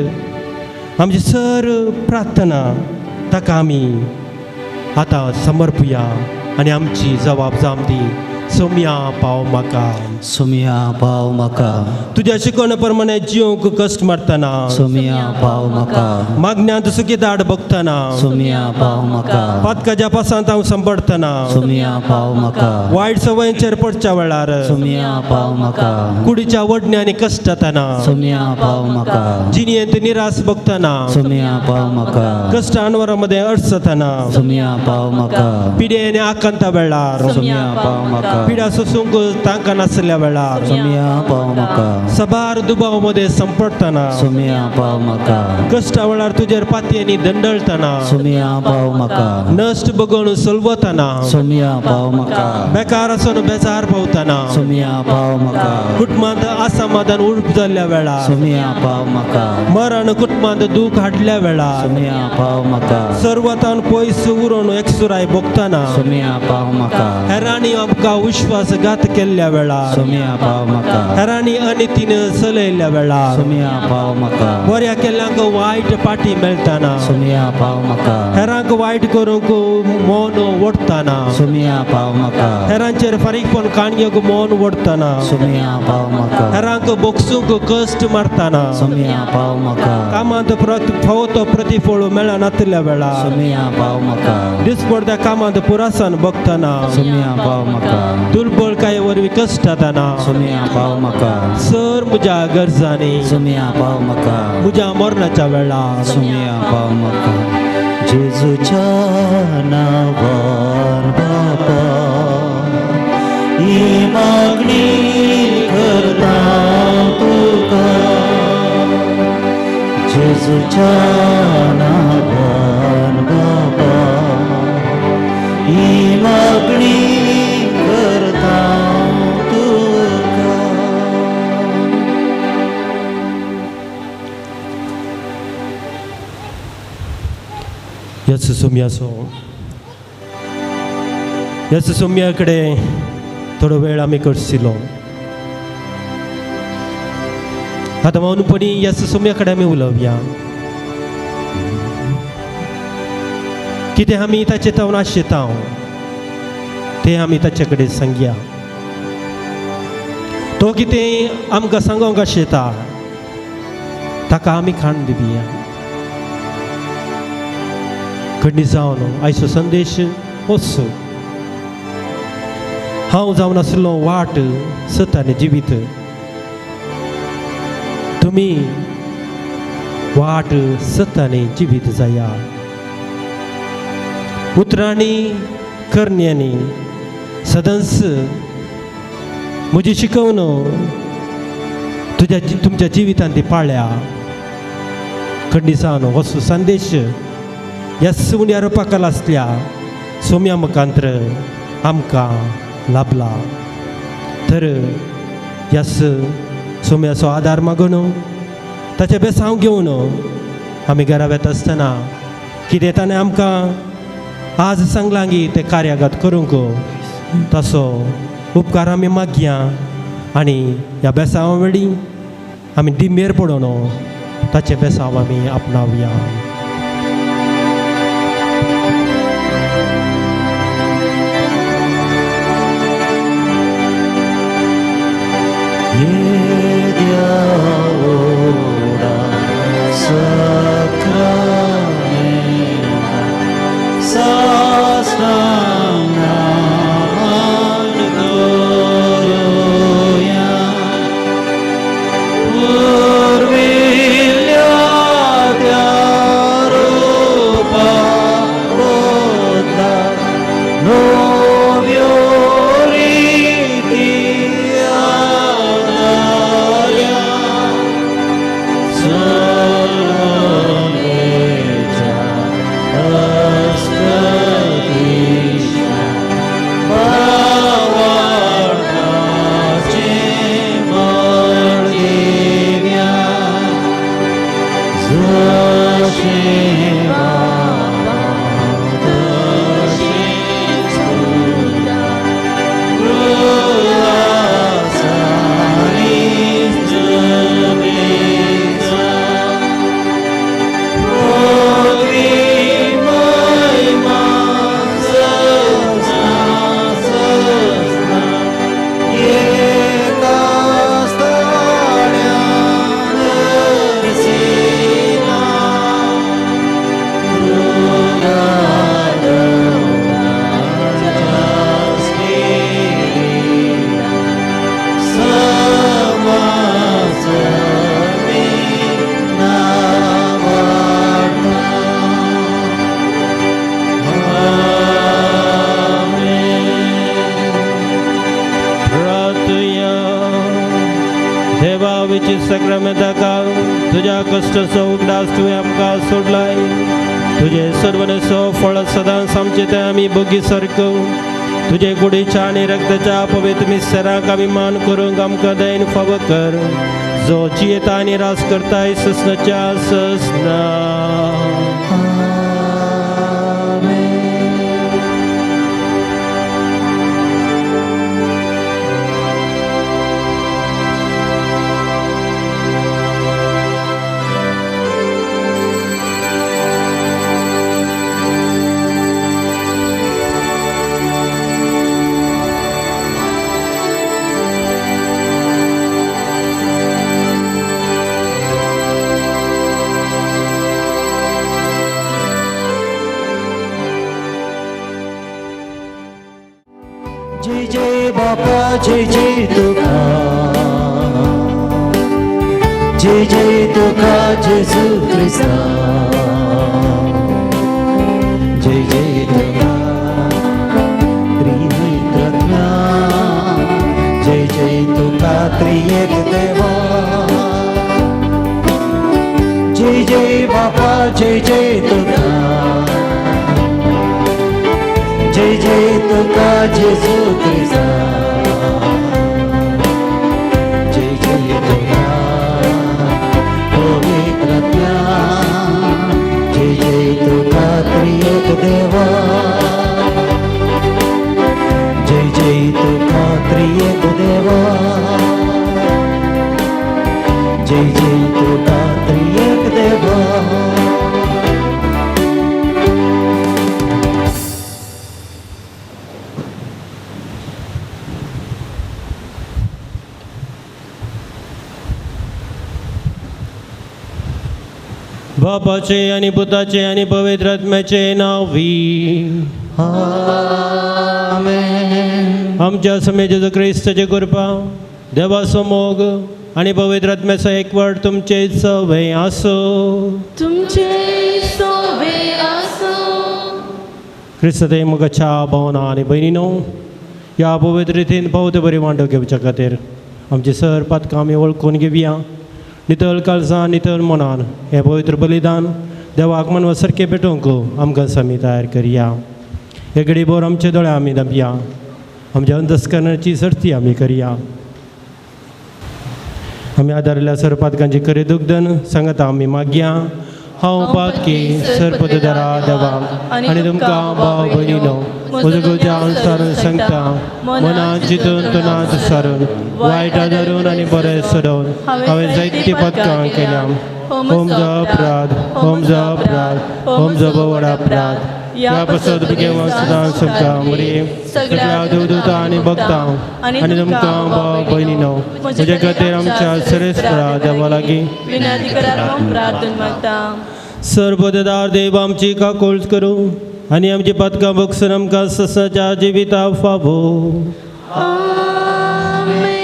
आमची सर प्रार्थना ताका आमी आतां समर्पुया आनी आमची जबाब जाम दी. सोम्या पाव म्हाका, सोम्या पाव म्हाका, तुज्या शिकवणे प्रमाणे जिवंक कश्ट मारतना, सोम्या पाव म्हाका, मागण्यांत सुखी दाड बघतना, सोम्या पाव म्हाका, पातकाच्या पासांत हांव सांपडटना, सोम्या पाव म्हाका, वायट सवयांचेर पडच्या वेळार, सोम्या पाव म्हाका, कुडीच्या वडण्यांनी कश्टतना, सोम्या पाव म्हाका, जिणेंत निराश बघतना, सोम्या पाव म्हाका, कश्ट अनवरा मध्ये अडचतना, सोम्या पाव म्हाका, पिड्याने आकांता वेळार, सोम्या पाव म्हाका, पिड्या सोसूंक तांकां नासल्या वेळार, सोम्या पाव म्हाका, सबार दुबाव मध्ये संपडटना, सोम्या पाव म्हाका, कश्टा वेळार तुजेर पातयेनी दंडळटना, सोम्या पाव म्हाका, नश्ट बगोवन सलवतना, सोम्या पाव म्हाका, बेकार आसून बेजार पावतना, सोम्या पाव म्हाका, कुटुंबांत असमाधान उर्ब जाल्ल्या वेळार, सोम्या पाव म्हाका, मरण कुटुंबांत दूख हाडल्या वेळार, सोम्या पाव म्हाका, सर्वतान पयस उरोवन एकसुराय भोगतना, सोम्या पाव म्हाका, हेरांनी आमकां विश्वासघात केल्ल्या वेळार, सोम्या पाव म्हाका, हेरांनी अनितीन चलयल्ल्या वेळार, सोम्या पाव म्हाका, बऱ्या केल्ल्यांक वायट पाटी मेळटना, सोम्या पाव म्हाका, हेरांक वायट करूंक मौन ओडटना, सोम्या पाव म्हाका, हेरांचेर फारीकपण काणयेक मौन ओडटना, सोम्या पाव म्हाका, हेरांक बोगसूंक कश्ट मारतना, सोम्या पाव म्हाका, कामांत फावो तो प्रतिफळ मेळनातिल्ल्या वेळार, सोम्या पाव म्हाका, दिसपडत्या कामांत पुरासान बघतना, सोम्या पाव म्हाका, दुर्बळकाये वरवीं कश्ट जाताना, सोम्या पाव म्हाका, सर म्हज्या गरजांनी, सोम्या पाव म्हाका, म्हज्या मरणाच्या वेळार, सोम्या पाव म्हाका, जेजूच्या नांवान बापा ही मागणी करता तुका, जेजूच्या नांवान बापा ही मागणी करता तुका. ह्याच सोम्याचो ह्याच सोम्या कडेन थोडो वेळ आमी करशिलो. आतां मौनपणी ह्याच सोम्या कडेन आमी उलोवया. कितें आमी ताचे तावन आशेता तें आमी ताचे कडेन सांगया. तो कितें आमकां सांगोंक आशेता ताका आमी खाण दिवया. कडणी जावन आयचो संदेश वचो. हांव जावन आशिल्लो वाट सत आनी जिवीत, तुमी वाट सत आनी जिवीत जाया. उतरांनी करण्यांनी सदांच म्हजी शिकवण तुज्या तुमच्या जिवितांत ती पाळ्या. खंडिसान हो संदेश ह्या सुण्या रुपाकाल आसल्या सोम्या मुखांत्र आमकां लाभला. तर ह्या सोम्याचो आदार मागून ताचें बेसांव घेवन आमी घरा वेता आसतना कितें ताणें आमकां आज सांगलां की तें कार्यागत करूंक तसो उपकार आमी मागया आनी ह्या बेसांवा वेळी आमी दिंबेर पडोन ताचें बेसांव आमी आपणावया. तुज्या कश्टाचो उगडास तुवें आमकां सोडलाय, तुजें सर्वनेचो फळ सदांच आमचें तें आमी बोगी सारको तुजे कुडीच्या आनी रक्ताच्या पवित्र मिस्तराक आमी मान करूंक आमकां दयन फावो कर, जो जियेता आनी रास करताय ससनाच्या ससना. जय जय बापा जय जय तुका, जय जय तुका जेजू क्रिस्ता, जय जय तुका त्रिएक, जय जय तुका त्रिएक देवा, जय जय बापा जय जय तुका, जय जय तुका जेजू क्रिस्ता, जय जय तुका पवित्र आत्म्या, जय जय तुका त्रिएक देवा, जय जय तुका त्रिएक देवा, जय जय तुका त्रिएक देवा. बापाचे आणि पुताचे आणि पवित्र आत्म्याचे नावी आमेन. आमच्या समे जेजू क्रिस्ताचे कृपा, देवाचो मोग आणि पवित्र आत्म्याचो एकवट तुमचे सवे आसो, तुमचे सवे आसो. क्रिस्ताचे मोगाच्या भावना आनी भयणीनो, ह्या पवित्र रितीन पावते बरी मांडो घेवच्या खातीर आमचे सर पातकां आमी वळखून घेवया. नितळ काळजान नितळ मनान हें पवित्र बलिदान देवाक मनवा सारकें भेटोवंक आमकां सामी तयार करया. हे घडी भर आमचे दोळे आमी धांपया, आमच्या अंतस्करणाची सर्ती आमी करया. आमी आदारिल्ल्या सरपातकांची खरी दुग्धन सांगता आमी मागया. हांव पातकी सरपदरा देवा आनी तुमकां भाव भयणीनो म्हजो अनुसारून सांगता, मनात चिंतून तोंडात सारून वायट आदारून आनी बरें सोडोवन हांवें जायतीं पदकां केल्या. होम जो अपराध, होम जो अपराध, होम जो व्हड अपराध. ह्या पासत भुरगेवान सदां सोदता मरे सगळ्या देवदूता आनी भक्तां आनी तुमकां भाव भयणीनो म्हज्या खातीर आमच्या सरेस्परा देवा लागीं विनंती करात हांव प्रार्थना मागता. सर्वदार देव आमची काकोळ करूं आनी आमची पदकां बगसून आमकां ससाच्या जिविता फावो. आमेन.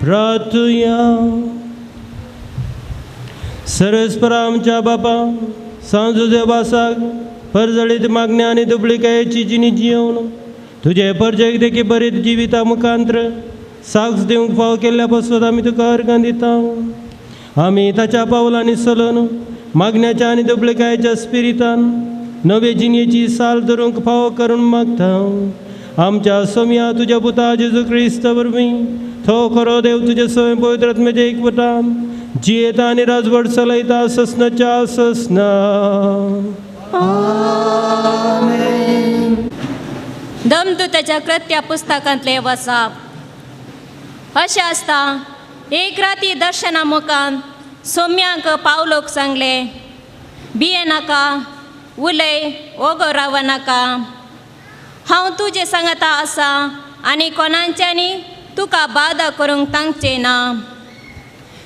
प्रार्थुया. सरस्परा आमच्या बापा सांजो देवासाक परजळीत मागण्या आनी दुबळिकायेची जिणी जियोवन तुजे परजेक देखी बरीत जिविता मुखांत्र साक्ष दिवंक फाव केल्ल्या पासत आमी तुका अर्गां दिता. आमी ताच्या पावलांनी चलून मागण्याच्या आनी दुबळिकायेच्या स्पिरितान नवे जिणेची साल धरूंक फावो करून मागता. आमच्या सोम्या तुज्या पुता जेजू क्रिस्त वरवीं तो खरो देव तुजे स्वयं पवित्र आत्म्याच्या एकवटान जियेता आनी राजवट चलयता ससनाच्या ससना. दमदूताच्या कृत्या पुस्तकांतले वसाप. अशें आसता एक राती दर्शना मुखान सोम्यांक पावलोक सांगले, भिये नाका, उलय, ओगो राव नाका, हांव तुजें सांगता आसा आनी कोणांच्यांनी तुका बादा करूंक तांगचें ना.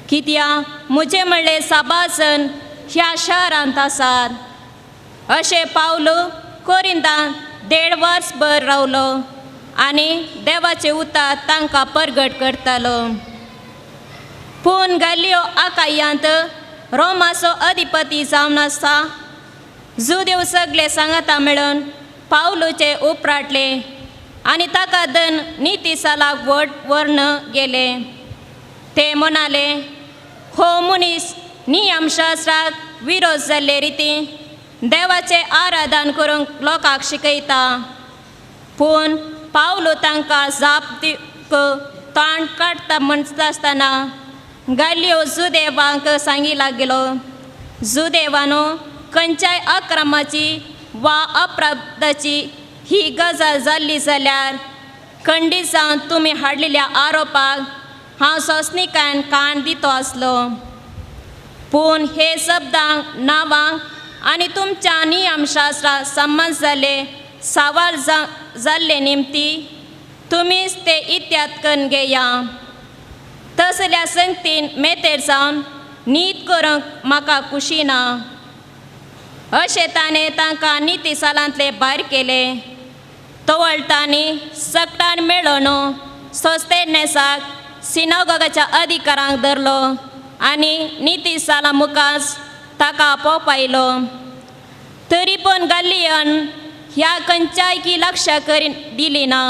कित्याक म्हजें म्हणलें साबार जण ह्या शहरांत आसात. अशें पावलो कोरिंदान 1.5 वर्स भर रावलो आनी देवाचें उतर तांकां परगट करतालो. पूण गालियो आकायांत रोमाचो अधिपती जावन आसा जुदेव सगळे सांगाता मेळून पावलोचे उपराटले आनी ताका दन नितीसालाक व्हड व्हरून गेले. ते म्हणाले, हो मनीस नियमशास्त्राक विरोध जाल्ले रिती देवाचें आराधन करूंक लोकांक शिकयता. पूण पावलो तांकां जाप दिवंक तोंड काडटा म्हणटा आसतना गालियो जुदेवांक सांगी लागलो, जुदेवानो, खंयच्याय अक्रमाची वा अपराधाची ही गजाल जाल्ली जाल्यार खंडीत जावन तुमी हाडलेल्या आरोपाक हांव सोंसणीकायन कान दितो आसलो. पूण हे शब्दांक नांवांक आनी तुमच्या नियमशास्त्राक संबंद जाल्ले सवाल जाल्ले निमती तुमीच ते इत्याद करून घेया. तसल्या संगतीन मेतेर जावन नीत करूंक म्हाका खुशी ना. अशें ताणें तांकां निती सालांतले भायर केले. तवळटांनी सकटान मेळोन सोस्तेनेसाक सिनागोगाच्या अधिकारांक धरलो आनी निती साला मुखार ताका पोपायलो. तरी पण गालियन ह्या खंयच्याय की लक्ष करीन दिली ना.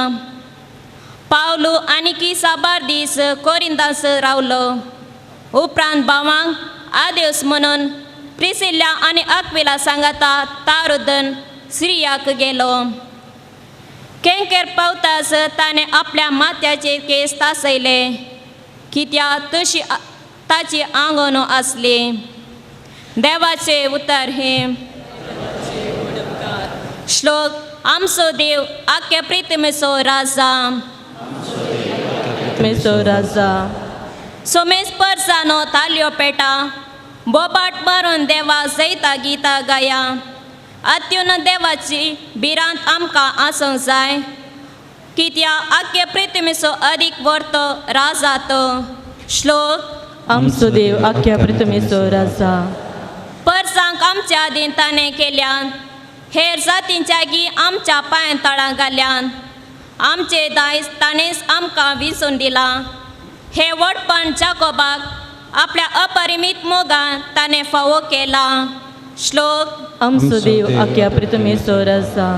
पावलू आनी की साबार दीस कोरिंदास रावलो. उपरांत भावांक आदेस म्हणून प्रिसिल्ल्या आनी अक्विला सांगाता तारुदन सिरियाक गेलो. केंकेर पावतास ताणें आपल्या माथ्याचे केस तासयले कित्याक तशी ताची आंगण आसली. देवाचे उतर हें. श्लोक. आमचो देव आख्या प्रितमेचो राजा, मेचो राजा. सोमेस परसानो तालयो पेटा बोबाट मारून देवा जैता गीता गाया. अत्युन देवाची भिरांत आमकां आसूंक जाय कित्याक आख्या प्रितमेचो अदीक वर्तो राजा तो. श्लोक. आमचो देव आख्या पृथ्वीचो राजा. परसांक आमच्या आदीं ताणें केल्यान, हेर जातींच्या गी आमच्या पांयां तळां घाल्यान. आमचे दायज ताणेंच आमकां विसून दिलां. हें व्हडपण जाकोबाक आपल्या अपरिमीत मोगान ताणें फावो केलां. श्लोक. आमचो देव आख्या पृथ्वीचो राजा.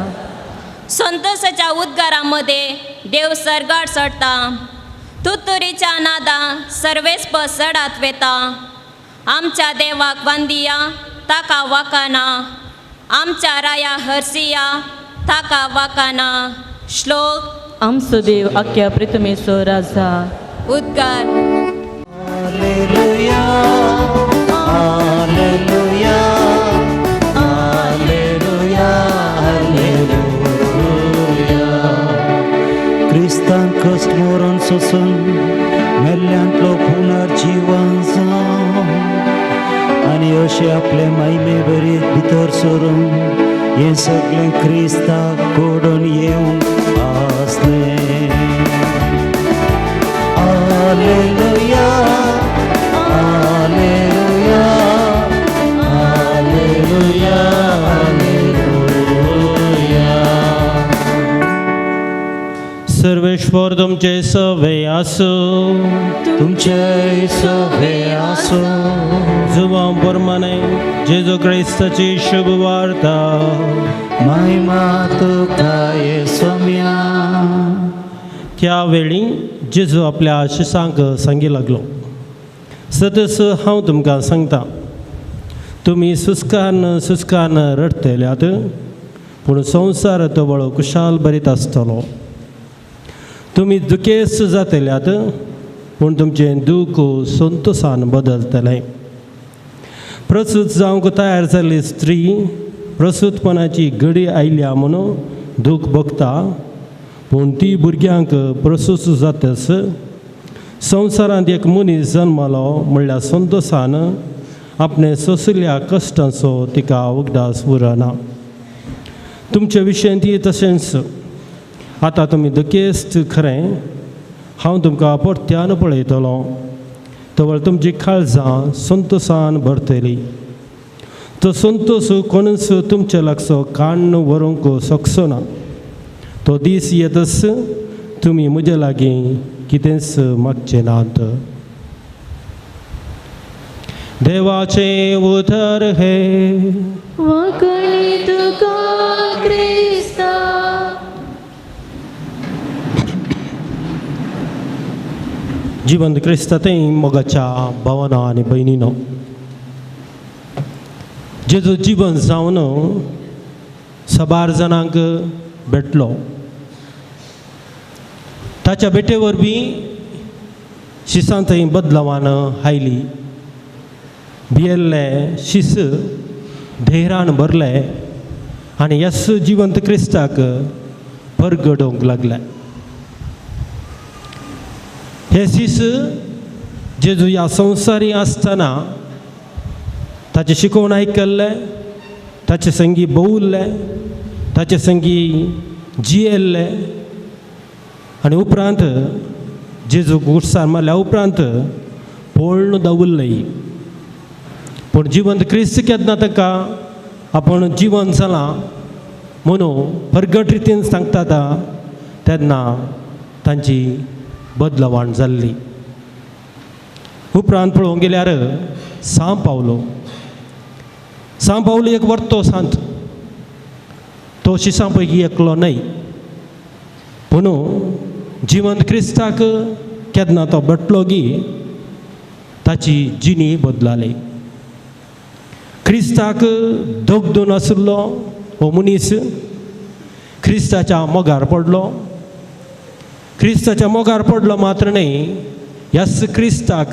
संतोषाच्या उद्गारामध्ये देव सर्गार चडटा, तुतुरीच्या नादां सर्वेस्प चडात वेता. आमच्या देवाक वांदिया ताका वाकाना, आमच्या राया हरसिया ताका वाकाना. श्लोक. आमचो देव आख्या पृथ्वीचो राजा. उद्गार. Hallelujah, hallelujah, hallelujah, hallelujah. क्रिस्तान कश्ट मरण सोसून मेल्ल्यांतलो पुनर्जीवन जावन आनी अशें आपले मायमे बरी भितर सरून हें सगळें क्रिस्ताक घडोवन येवंक आसलें. Hallelujah, hallelujah, hallelujah, hallelujah. Sarveshwar तुमचे सवे आसूं. तुमचे सवे आसो. जुवां प्रमाणे जेजू क्रिस्ताची शुभ वार्ता. महिमा तुका येसोम्या. त्या वेळी जेजू आपल्या शिसांक सांगी लागलो, सतस हांव तुमकां सांगता, तुमी सुस्कान सुस्कान रडटल्यात, पूण संवसार तवळ कुशाल बरीत आसतलो. तुमी दुखेस्त जातल्यात, पूण तुमचें दूख संतोसान बदलतलें. प्रसूत जावंक तयार जाल्ली स्त्री प्रसूतपणाची घडी आयल्या म्हणून दूख भोगता, पूण ती भुरग्यांक प्रसूत जातच संवसारांत एक मनीस जन्मालो म्हणल्यार संतोसान आपणे सोंशिल्ल्या कश्टांचो तिका उगडास उरना. तुमचे विशयन ती तशेंच. आतां तुमी दुखेस्त खरें, हांव तुमकां परत्यान पळयतलो, तवळ तुमची काळजां संतोसान भरतली. तो संतोस कोणूच तुमचे लागचो काण्ण व्हरूंक शकचो ना. तो दीस येतच तुमी म्हजे लागीं कितेंच मागचें नात. देवाचें उतर हें. वाकणी तुका क्रिस्ता. जिवंत क्रिस्ता थंय मोगाच्या भावना आनी भयणीनो, जेजू जिवन जावन साबार जाणांक भेटलो. ताच्या भेटे वरवीं शिसां थंय बदलावान आयली. भियेल्ले शीस धैर्यान भरले आनी येस जिवंत क्रिस्ताक परगडोवंक लागले. हे शीस जेजू ह्या संवसारी आसतना ताचें शिकोवण आयकल्लें, ताचे संगी भोंवल्ले, ताचे संगी जियेल्ले आनी उपरांत जेजूक गुरसार मारल्या उपरांत पोळ्ण दवरले. पूण जिवंत क्रिस्त केन्ना ताका आपूण जिवन जालां म्हणून परगट रितीन सांगता तेन्ना तांची बदलवाण जाल्ली. उपरांत पळोवंक गेल्यार सांव पावलो. सांव पावलो एक वर्तो सांत, तो शिसां पैकी एकलो न्हय, पूण जिवंत क्रिस्ताक केन्ना तो भेटलो गी ताची जिणी बदलाली. क्रिस्ताक दगदून आशिल्लो हो मनीस क्रिस्ताच्या मोगार पडलो. क्रिस्ताच्या मोगार पडलो मात्र न्हय, ह्याच क्रिस्ताक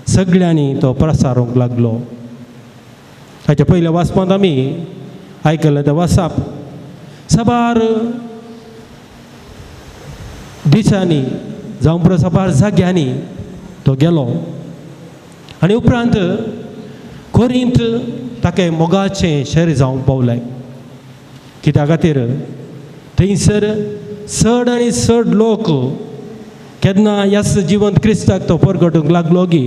सगळ्यांनी तो प्रसारूंक लागलो. हाच्या पयल्या वाचपांत आमी आयकलें तें वाचप साबार दिसांनी जावं पुरो साबार जाग्यांनी तो गेलो आनी उपरांत कोरींत ताका मोगाचें शरीर जावंक पावलें. कित्या खातीर थंयसर चड आनी चड लोक केन्ना ह्याच जिवंत क्रिस्ताक तो परगटूंक लागलो गी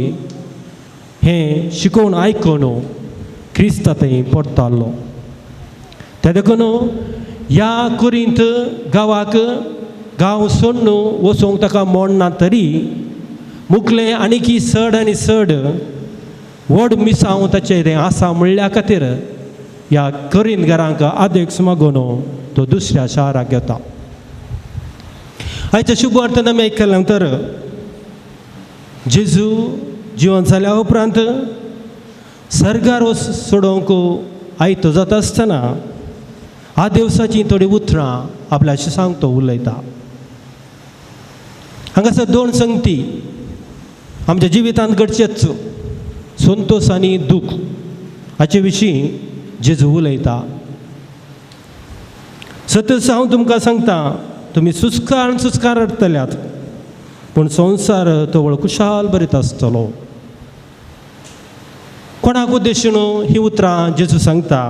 हें शिकोवन आयकून क्रिस्ता थंय परतालो. ते देखून ह्या कोरींत गांवाक गांव सोडून वचूंक ताका मोड ना तरी मुखलें आनीकी चड आनी चड व्हड मिसांव ताचें तें आसा म्हणल्या खातीर ह्या करीन घरांक आदेश मागून तो दुसऱ्या शाराक येता. आयच्या शुभ अर्थान आमी आयकलें तर जेजू जिवन जाल्या उपरांत सर्गार सोडोवंक आयतो जाता आसतना आ देवसाचीं थोडीं उतरां आपल्याशी सांगतो उलयता. हांगासर दोन संगती आमच्या जिवितांत घडचेच, संतोश आनी दूख हाचे विशीं जेजू उलयता. सतस हांव तुमकां सांगता, तुमी सुस्कार सुस्कार रडटल्यात पूण संवसार तवळ खुशाल बरीत आसतलो. कोणाक उद्देशून ही उतरां जेजू सांगता?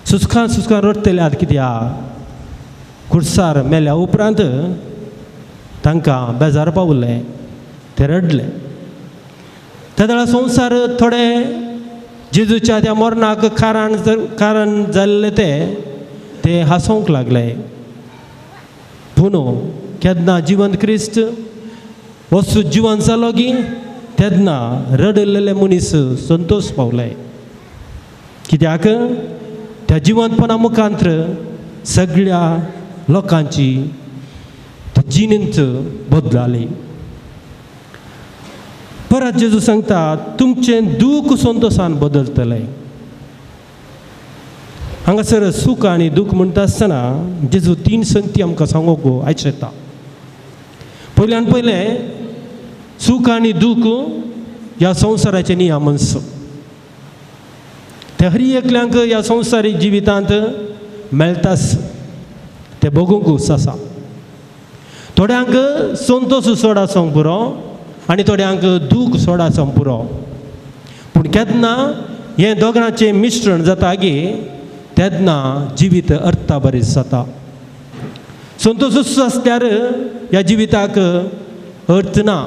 सुस्कार सुस्कार रडटल्यात कित्याक? खुर्सार मेल्या उपरांत तांकां बेजार पावलें, ते रडले. त्या वेळार संवसार थोडे जेजूच्या त्या मरणाक कारण कारण जाल्लें ते ते हांसोवंक लागले. पूण केन्ना जिवंत क्रिस्त वस्तू जिवन जालो की तेन्ना रडलेले मनीस संतोश पावले. कित्याक? त्या जिवंतपणा मुखांत्र सगळ्या लोकांची जिणेंत बदलाली. परत जेजू सांगता, तुमचें दूख संतोशान बदलतलें. हांगासर सूख आनी दूख म्हणटा आसतना जेजू तीन संगती आमकां सांगूंक आयचेता. पयल्यान पयलें, सूख आनी दूख ह्या संवसाराचे नियमन्स ते हर एकल्यांक ह्या संवसारीक जिवितांत मेळटाच, ते भोगूंकूच आसा. थोड्यांक संतोश चड आसूंक पुरो आनी थोड्यांक दूख चड आसूंक पुरो, पूण केन्ना हें दोगांचें मिश्रण जाता गे तेन्ना जिवीत अर्था बरें जाता. संतोशूच आसल्यार ह्या जिविताक अर्थ ना,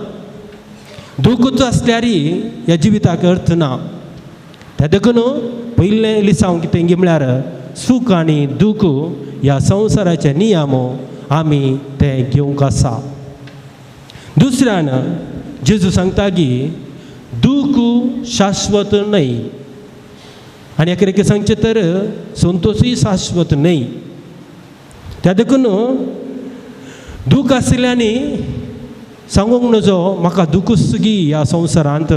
दुखूच आसल्यार ह्या जिविताक अर्थ ना. त्या देखून पयलें लिसांव कितें म्हळ्यार सूख आनी दूख ह्या संवसाराचे नियम आमी ते घेवंक आसा. दुसऱ्यान जेजू सांगता की दूख शाश्वत न्हय आनी एके सांगचें तर संतोशूय शाश्वत न्हय. त्या देखून दूख आशिल्ल्यांनी सांगूंक नजो म्हाका दुखूच गी ह्या संवसारांत,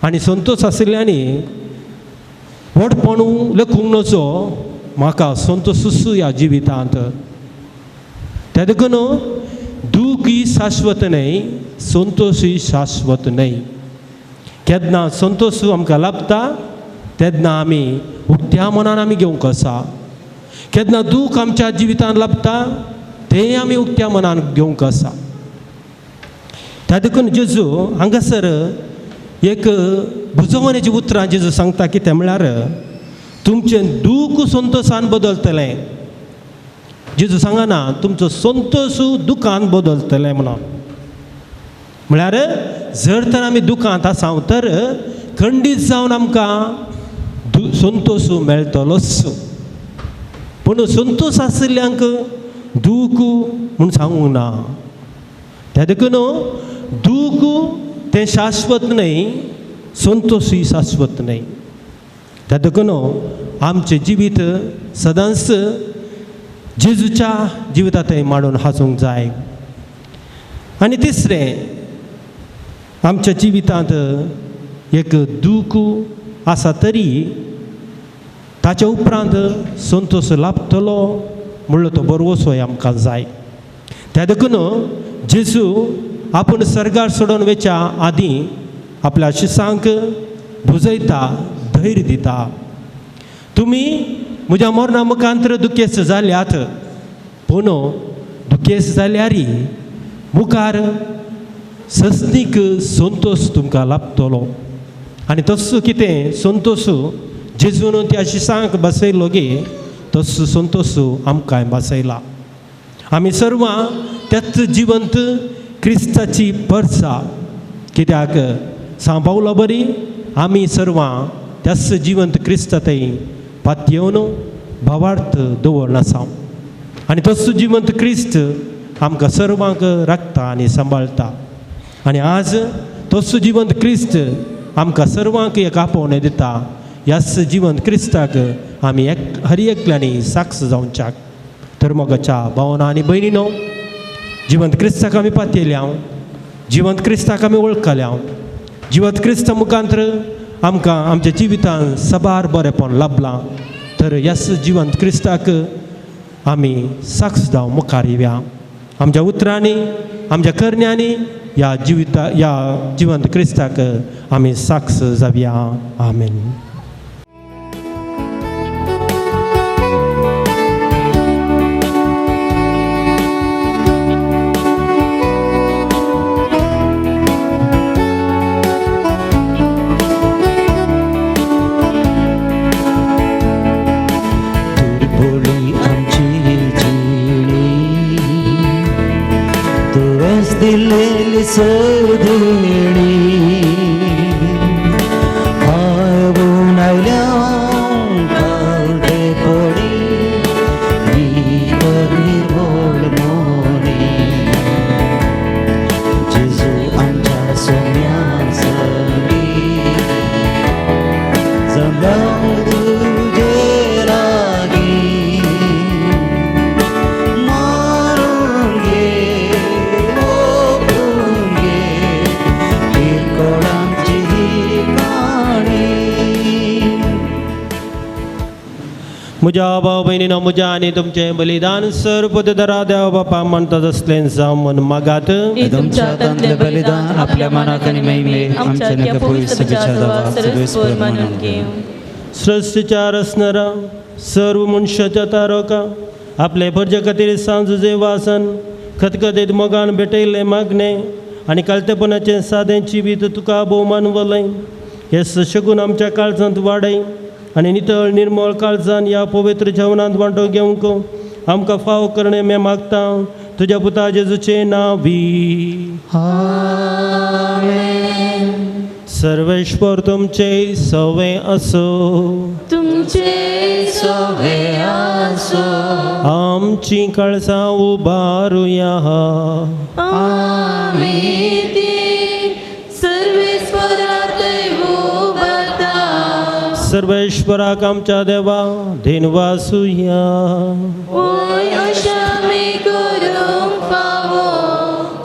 आनी संतोश आशिल्ल्यांनी व्हडपण लेखूंक नजो म्हाका संतोशूच ह्या जिवितांत. त्या देखून दूख ही शाश्वत न्हय, संतोशूय शाश्वत न्हय. केन्ना संतोश आमकां लाभता तेन्ना आमी उक्त्या मनान आमी घेवंक आसा. केन्ना दूख आमच्या जिवितांत लाभता तें आमी उक्त्या मनान घेवंक आसा. त्या देखून जेजू हांगासर एक बुजवणेची उतरां जेजू सांगता कितें म्हळ्यार तुमचें दूख संतोशान बदलतलें. जेजू सांगना तुमचो संतोश दुखान बदलतलें म्हणून. म्हळ्यार जर तर आमी दुखांत आसा तर खंडीत जावन आमकां संतोश मेळटलोच, पूण संतोश आशिल्ल्यांक दूख म्हूण सांगूंक ना. त्या देखून दूख तें शाश्वत न्हय, संतोशूय शाश्वत न्हय. त्या देखून आमचें जिवीत सदांच जेजूच्या जिविता थंय मांडून हासूंक जाय. आनी तिसरें, आमच्या जिवितांत एक दूख आसा तरी ताच्या उपरांत संतोश लाभतलो म्हणलो तो बरवसोय आमकां जाय. त्या देखून जेजू आपूण सर्गार सोडून वयच्या आदीं आपल्या शिसांक भुजयता, धैर्य दिता. तुमी म्हज्या मरणा मुखांतर दुखेस्त जाल्यात, पूण दुखेस्त जाल्यार मुखार सस्नीक संतोश तुमकां लाभतलो. आनी तसो कितें संतोश जेजून त्या शिसांक बसयलो गे तसो संतोश आमकांय बसयला. आमी सर्वां त्याच जिवंत क्रिस्ताची परसा, कित्याक सांव पावला बरी आमी सर्वां त्याच जिवंत क्रिस्ता थंय पातयेवन भावार्थ दवरना आसा आनी तोच जिवंत क्रिस्त आमकां सर्वांक राखता आनी सांबाळटा. आनी आज तोच जिवंत क्रिस्त आमकां सर्वांक एक आपोवणें दिता. ह्याच जिवंत क्रिस्ताक आमी एक हर एकल्यांनी साक्ष जावच्याक. तर मोगाच्या भावना आनी भयणीनो, जिवंत क्रिस्ताक आमी पातयल्या, जिवंत क्रिस्ताक आमी वळखल्या. जिवंत क्रिस्ता मुखांत्र आमकां आमच्या जिवितान साबार बरेपण लाभलां. तर ह्याच जिवंत क्रिस्ताक आमी साक्ष जावं मुखार येवया. आमच्या उतरांनी, आमच्या करण्यांनी ह्या जिविता ह्या जिवंत क्रिस्ताक आमी साक्ष जावया. आमेन. दुर्बोळी आमची जिणी, तुवेंच दिलेली सदेणी, हांव आयल्या कालते पडी निर्बोळ मोनी, जेजू आमच्या सोम्या सरी जमल्या तुजे लागीं, मारून घे ओपून घे किरकोळांची ही काणी. म्हज्या भाव भयणीनो, म्हज्या आनी तुमचें बलिदान सर्वपदरा देव बापा म्हणटा तसलें जावं म्हूण मागात. तुमच्या हातांतलें बलिदान आपल्या मनाक आनी महिमे आमच्या नक्या पवित्र सभेच्या देवा सर्वेस्पर मानून घेवं. सृश्टीच्या रचणारा सर्व मनशाच्या तारका आपले परजे खातीर सांजुजे वासन खतखतीत मोगान भेटयल्लें मागणें आनी कालतेपणाचें सादें जिवीत तुका भोवमान वलय. हे शगून आमच्या काळजांत वाडय आनी नितळ निर्मळ काळजान ह्या पवित्र जेवणांत वांटो घेवंक आमकां फाव करणे मे मागता तुज्या पुता जेजूचें नांवी. सर्वेश्वर तुमचे सवे असो, तुमचे सवे आसो. आमची काळजां उबारुया. आमी ती सर्वेस्परात उबारता. सर्वेश्वराक आमच्या देवा धेनवासुया. ओय अशा मी करूंक फावो.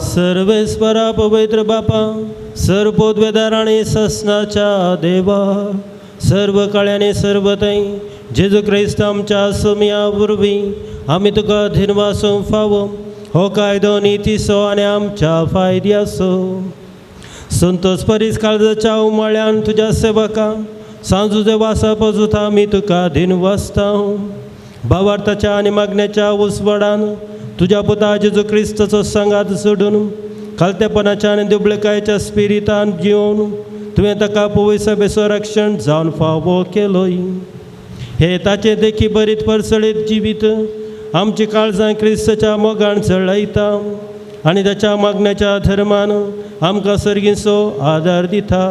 सर्वेश्वरा पवित्र बापा, सर्व पोदवेदार आनी ससनाच्या देवा, सर्व काळ्यानी सर्व थंय जेजू क्रिस्त आमच्या सोम्या वरवीं आमी तुका धिनवासूंक फावो. हो कायदो नितीचो आनी आमच्या फायद्याचो. संतोष परीस काळजाच्या उमाळ्यान तुज्या सेवका सांजुजे वासा पजुता आमी तुका धिनवासता. भावार्थाच्या आनी मागण्याच्या उसवडान तुज्या पुता जेजू क्रिस्ताचो सांगात सोडून खालतेपणाच्या आनी दुबळकायच्या स्पिरितान जिवन तुवें ताका पवित्र सभेचो रक्षण जावन फावो केलोय. हे ताचे देखी बरीत परसळीत जिवीत आमची काळजां क्रिस्ताच्या मोगान चळयता आनी ताच्या मागण्याच्या धर्मान आमकां सर्गीचो आदार दिता.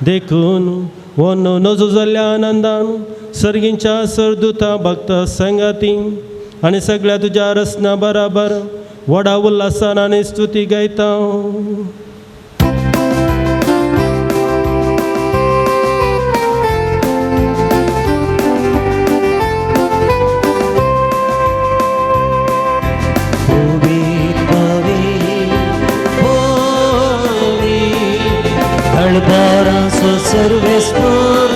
देखून हो नजो जाल्ल्या आनंदान सर्गींच्या सरदुता भक्त संगाती आनी सगळ्या तुज्या रचना बराबर व्हडा उल्हासान आनी स्तुती गायता. सर्वेस्पर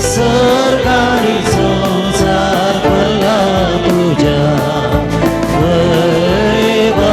सरकारी संसार भरला तुज्या वैभवान.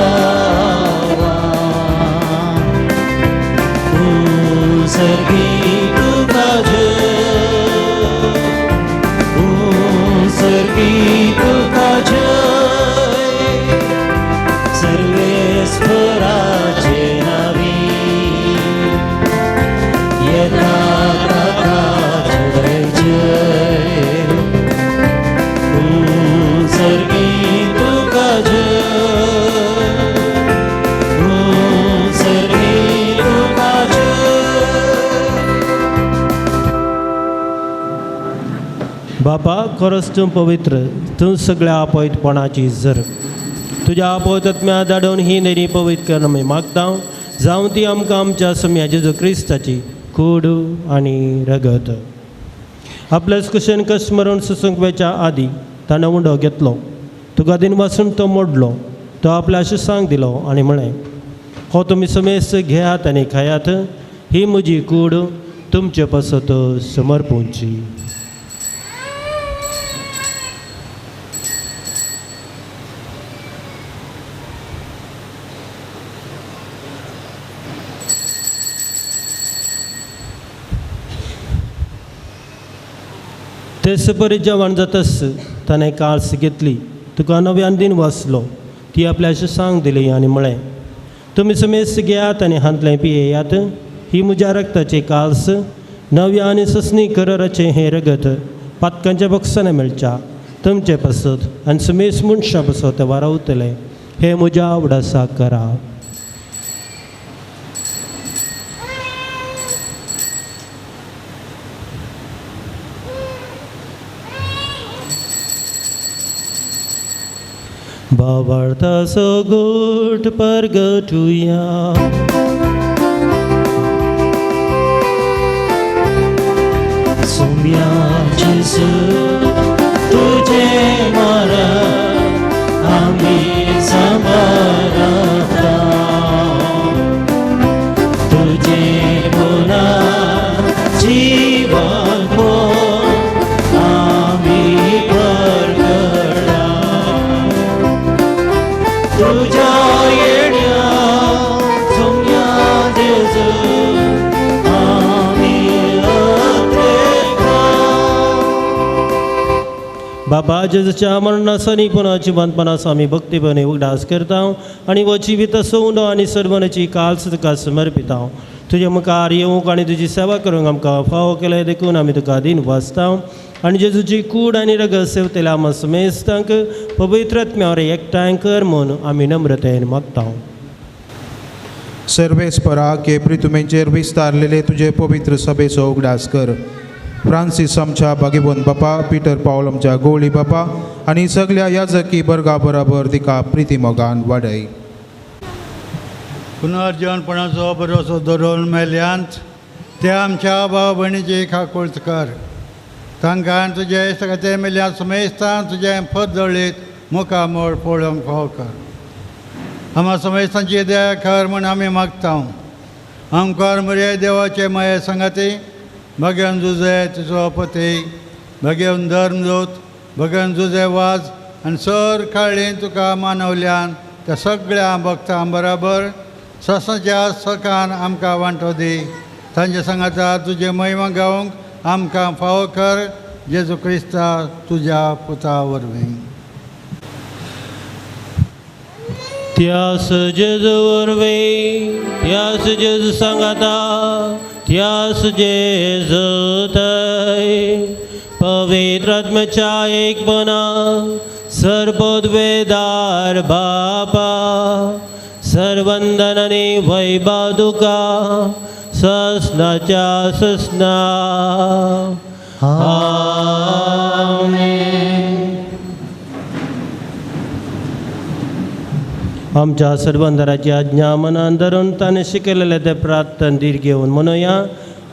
बापा खरोच तूं पवित्र, तूं सगळ्या आपयतपणाची जर तुज्या आपयतत्म्या धाडून ही नेरी पवित्र कर आमी मागता, जावं ती आमकां आमच्या सम्या जेजू क्रिस्ताची कूड आनी रगत. आपल्याच कुशेन कश्ट मरण सोसूंक वेच्या आदी ताणें उंडो घेतलो, तुका दिन वासून तो मोडलो, तो आपल्या शिसांक दिलो आनी म्हळें, हो तुमी समेस्त घेयात आनी खायात, ही म्हजी कूड तुमचे पासत समर्पूंची. तेच परी जेवण जातस ताणें काळस घेतली, तुका नव्यान दिन वाचलो, ती आपल्या शिसांक दिली आनी म्हळें, तुमी समेस्त घेयात आनी हांतलें पियेयात, ही म्हज्या रक्ताची काल्स, नव्या आनी ससनी कराराचें हें रगत पातकांच्या बक्षाने मेळच्या तुमचे पासत आनी समेस्त मनशां पासत वारावतलें, हें म्हज्या आवडासा करा. भावार्थाचो गोट परगटुया. सोम्या जेजू तुझे मरण आमी समरता, तुझे पुन्हा जीवन आमी परगटा, तुझ्या येण्या सोम्या जेजू आमी अत्रेता. बाबा जेजूच्या मरणाचो आनी पुनः जिवंतपणाचो आमी भक्तीपणे उगडास करता आनी हो जिवीत उंडो आनी सर्वनाची काल्स तुका समर्पिता. तुज्या मुखार येवंक आनी तुजी सेवा करूंक आमकां फावो केलें देखून आमी तुका दिन वाचता आनी जेजूची कूड आनी रगत सेवतल्या आमकां समेस्तांक पवित्र आत्म्यावर एकठांय कर म्हूण आमी नम्रतेन मागता. सर्वेस्परा के प्रितुमेचेर विस्तारलेले तुजे पवित्र सभेचो उगडास कर. फ्रांसीस आमच्या भागेवन बापा, पिटर पावल आमच्या गोळी बापा आनी सगल्या याजकी बर्गा बराबर तिका प्रिती मोगान वाडय. पुनर्जीवनपणाचो भरोसो दवरून मेल्यांत ते आमच्या भाव भयणीची खाकूळत कर. तांकां तुजे सगळे मेल्या समेस्तान तुजें पद जळीत मुखामोळ पळोवंक फाव कर. आमा समेस्तांची दया कर म्हूण आमी मागता. आमकार मरे देवाचे माये सांगाती भगवन जुजे तुजो पती, भगवन धर्मदूत, भगवन जुजे वाज आनी सर काळी तुका मानवल्यान त्या सगळ्या भक्तां बराबर ससाच्या सकान आमकां वांटो दी. तांचे सांगाता तुजे महिमा गावंक आमकां फावो कर, जेजू क्रिस्ता तुज्या पुता वरवीं. त्यास जेजू वरवीं, त्यास जेजू सांगाता, त्यास जेजू थंय पवित्र आत्म्याच्या एकपणा सर्वोद्वेदार बापा सर्वंदन आनी वैभव तुका ससनाच्या ससना. आमेन. आमच्या सर्वंदराची आज्ञा मनान धरून ताणें शिकयलेलें तें प्रार्थन धीर घेवन म्हणुया.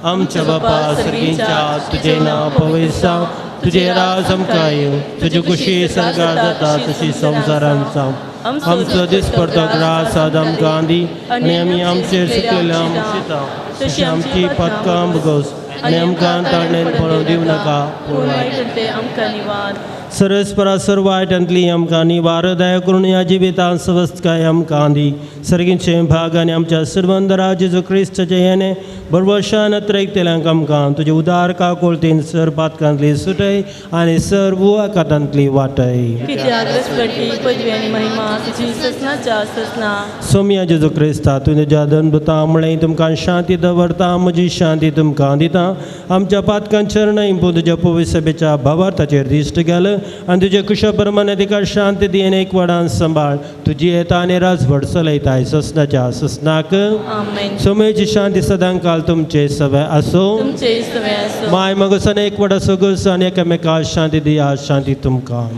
आमच्या बापा सर्गींच्या, तुजें नांव पवित्र जावं, तुजें राज आमकां येवं, तुजी खुशी सर्गार जाता तशी संवसारांत जावं. आमचो दिसपडतो ग्रास आज आमकां दी आनी आमी आमचेर चुकलेल्या आमशिता तशी आमची पातकां भोगोस आनी आमकां ताणें पळोवंक दिवं नाका, पूण आमकां निवार. सरस्परा सर्व वायटांतली आमकां निवार दया करून ह्या जिवितांत सवस्तकाय आमकां दी. सर्गीचे भाग आनी आमच्या सर्वंदरा जेजू क्रिस्ताचे हेणे बरवशान अत्रेकतेल्यांक आमकां तुजे उदार काकुळतीन सर पातकांतली सुटय आनी सर्व आकातांतली वाटय. कित्याक रसवटी पदवी आनी महिमा तुजी ससनाच्या ससना. सोम्या जेजू क्रिस्ता, तुवें तुज्या दनभुता म्हळें तुमकां शांती दवरता, म्हजी शांती तुमकां दिता. आमच्या पातकांचेर न्हय पूण तुज्या पवित्र सभेच्या भावार्थाचेर दिश्ट घाल आनी तुजे कुशा प्रमाणे तिका शांती दी आनी एकवटान सांबाळ. तुजी येता आनी राजवट चलयताय ससनाच्या ससनाक. आमेन. सोमेची शांती सदांकाल तुमचे सवे आसूं. तुमचे सवे आसूं. माय मगसान एकवटा सगळो आनी एकामेका शांती दिया. शांती तुमकां.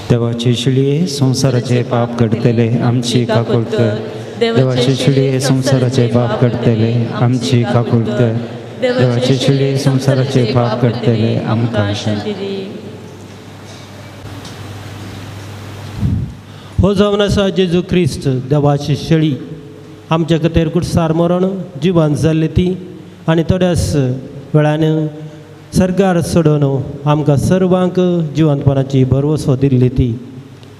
देवाचे शिळये संवसाराचे पाप काडटले आमची काकूळ कर. देवाचे शिळये संवसाराचे पाप काडटले आमची काकूळ कर. देवाचे शिळये संवसाराचे पाप काडटले आमकां शांती दी. हो जावन आसा जेजू क्रिस्त देवाची शेळी, आमच्या खातीर कुडसार मरण जिवन जाल्ली ती आनी थोड्याच वेळान सरकार सोडून आमकां सर्वांक जिवंतपणाची भरवसो दिल्ली ती.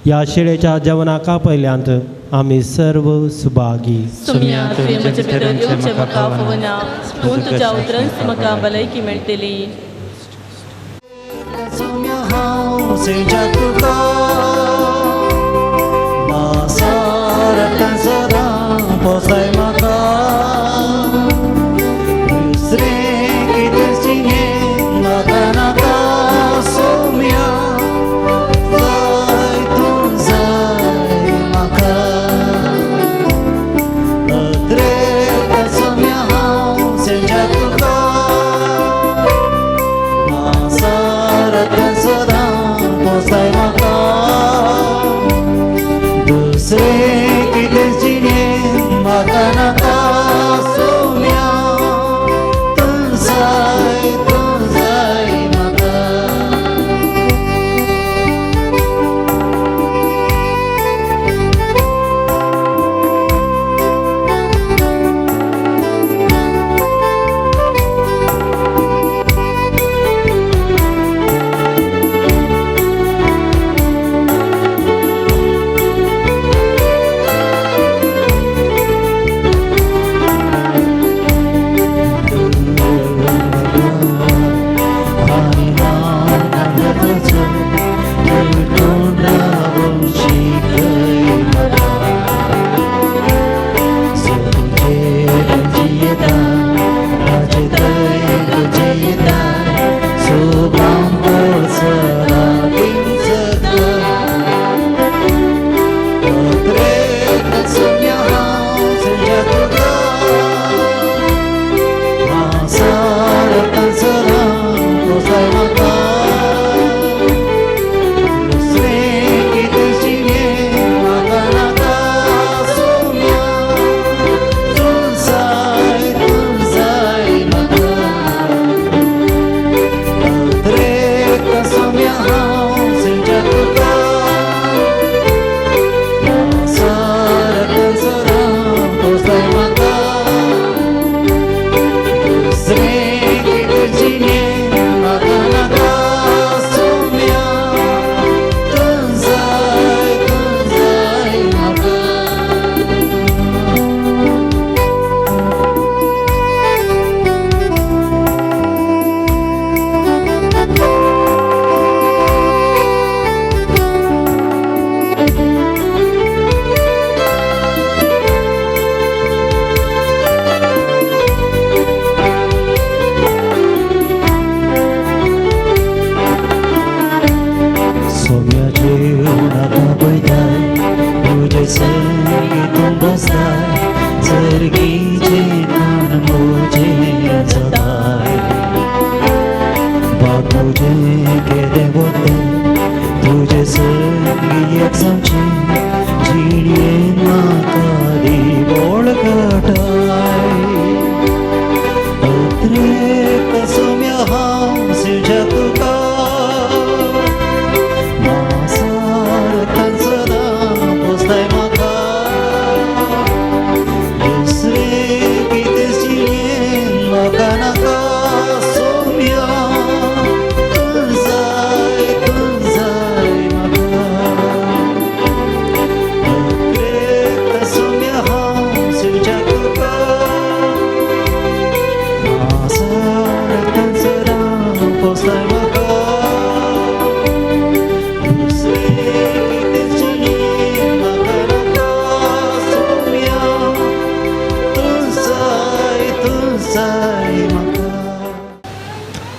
ह्या शेळेच्या जेवणाक आपयल्यांत आमी सर्व सुभागी. सुम्या तुवें म्हजे भितर येवचें म्हाका फावना, पूण तुज्या उतरांच म्हाका भलायकी मेळटली. सोम्या हांव सेजा तुका मासारतां सदां पोसाय म्हाका. दुसरें कितें जिणें म्हाका नाका सोम्या, जाय तूं जाय म्हाका. अद्रेता सोम्या हांव सेजा तुका मासारतां सदां पोसाय म्हाका. दुसरें कितें जिणें म्हाका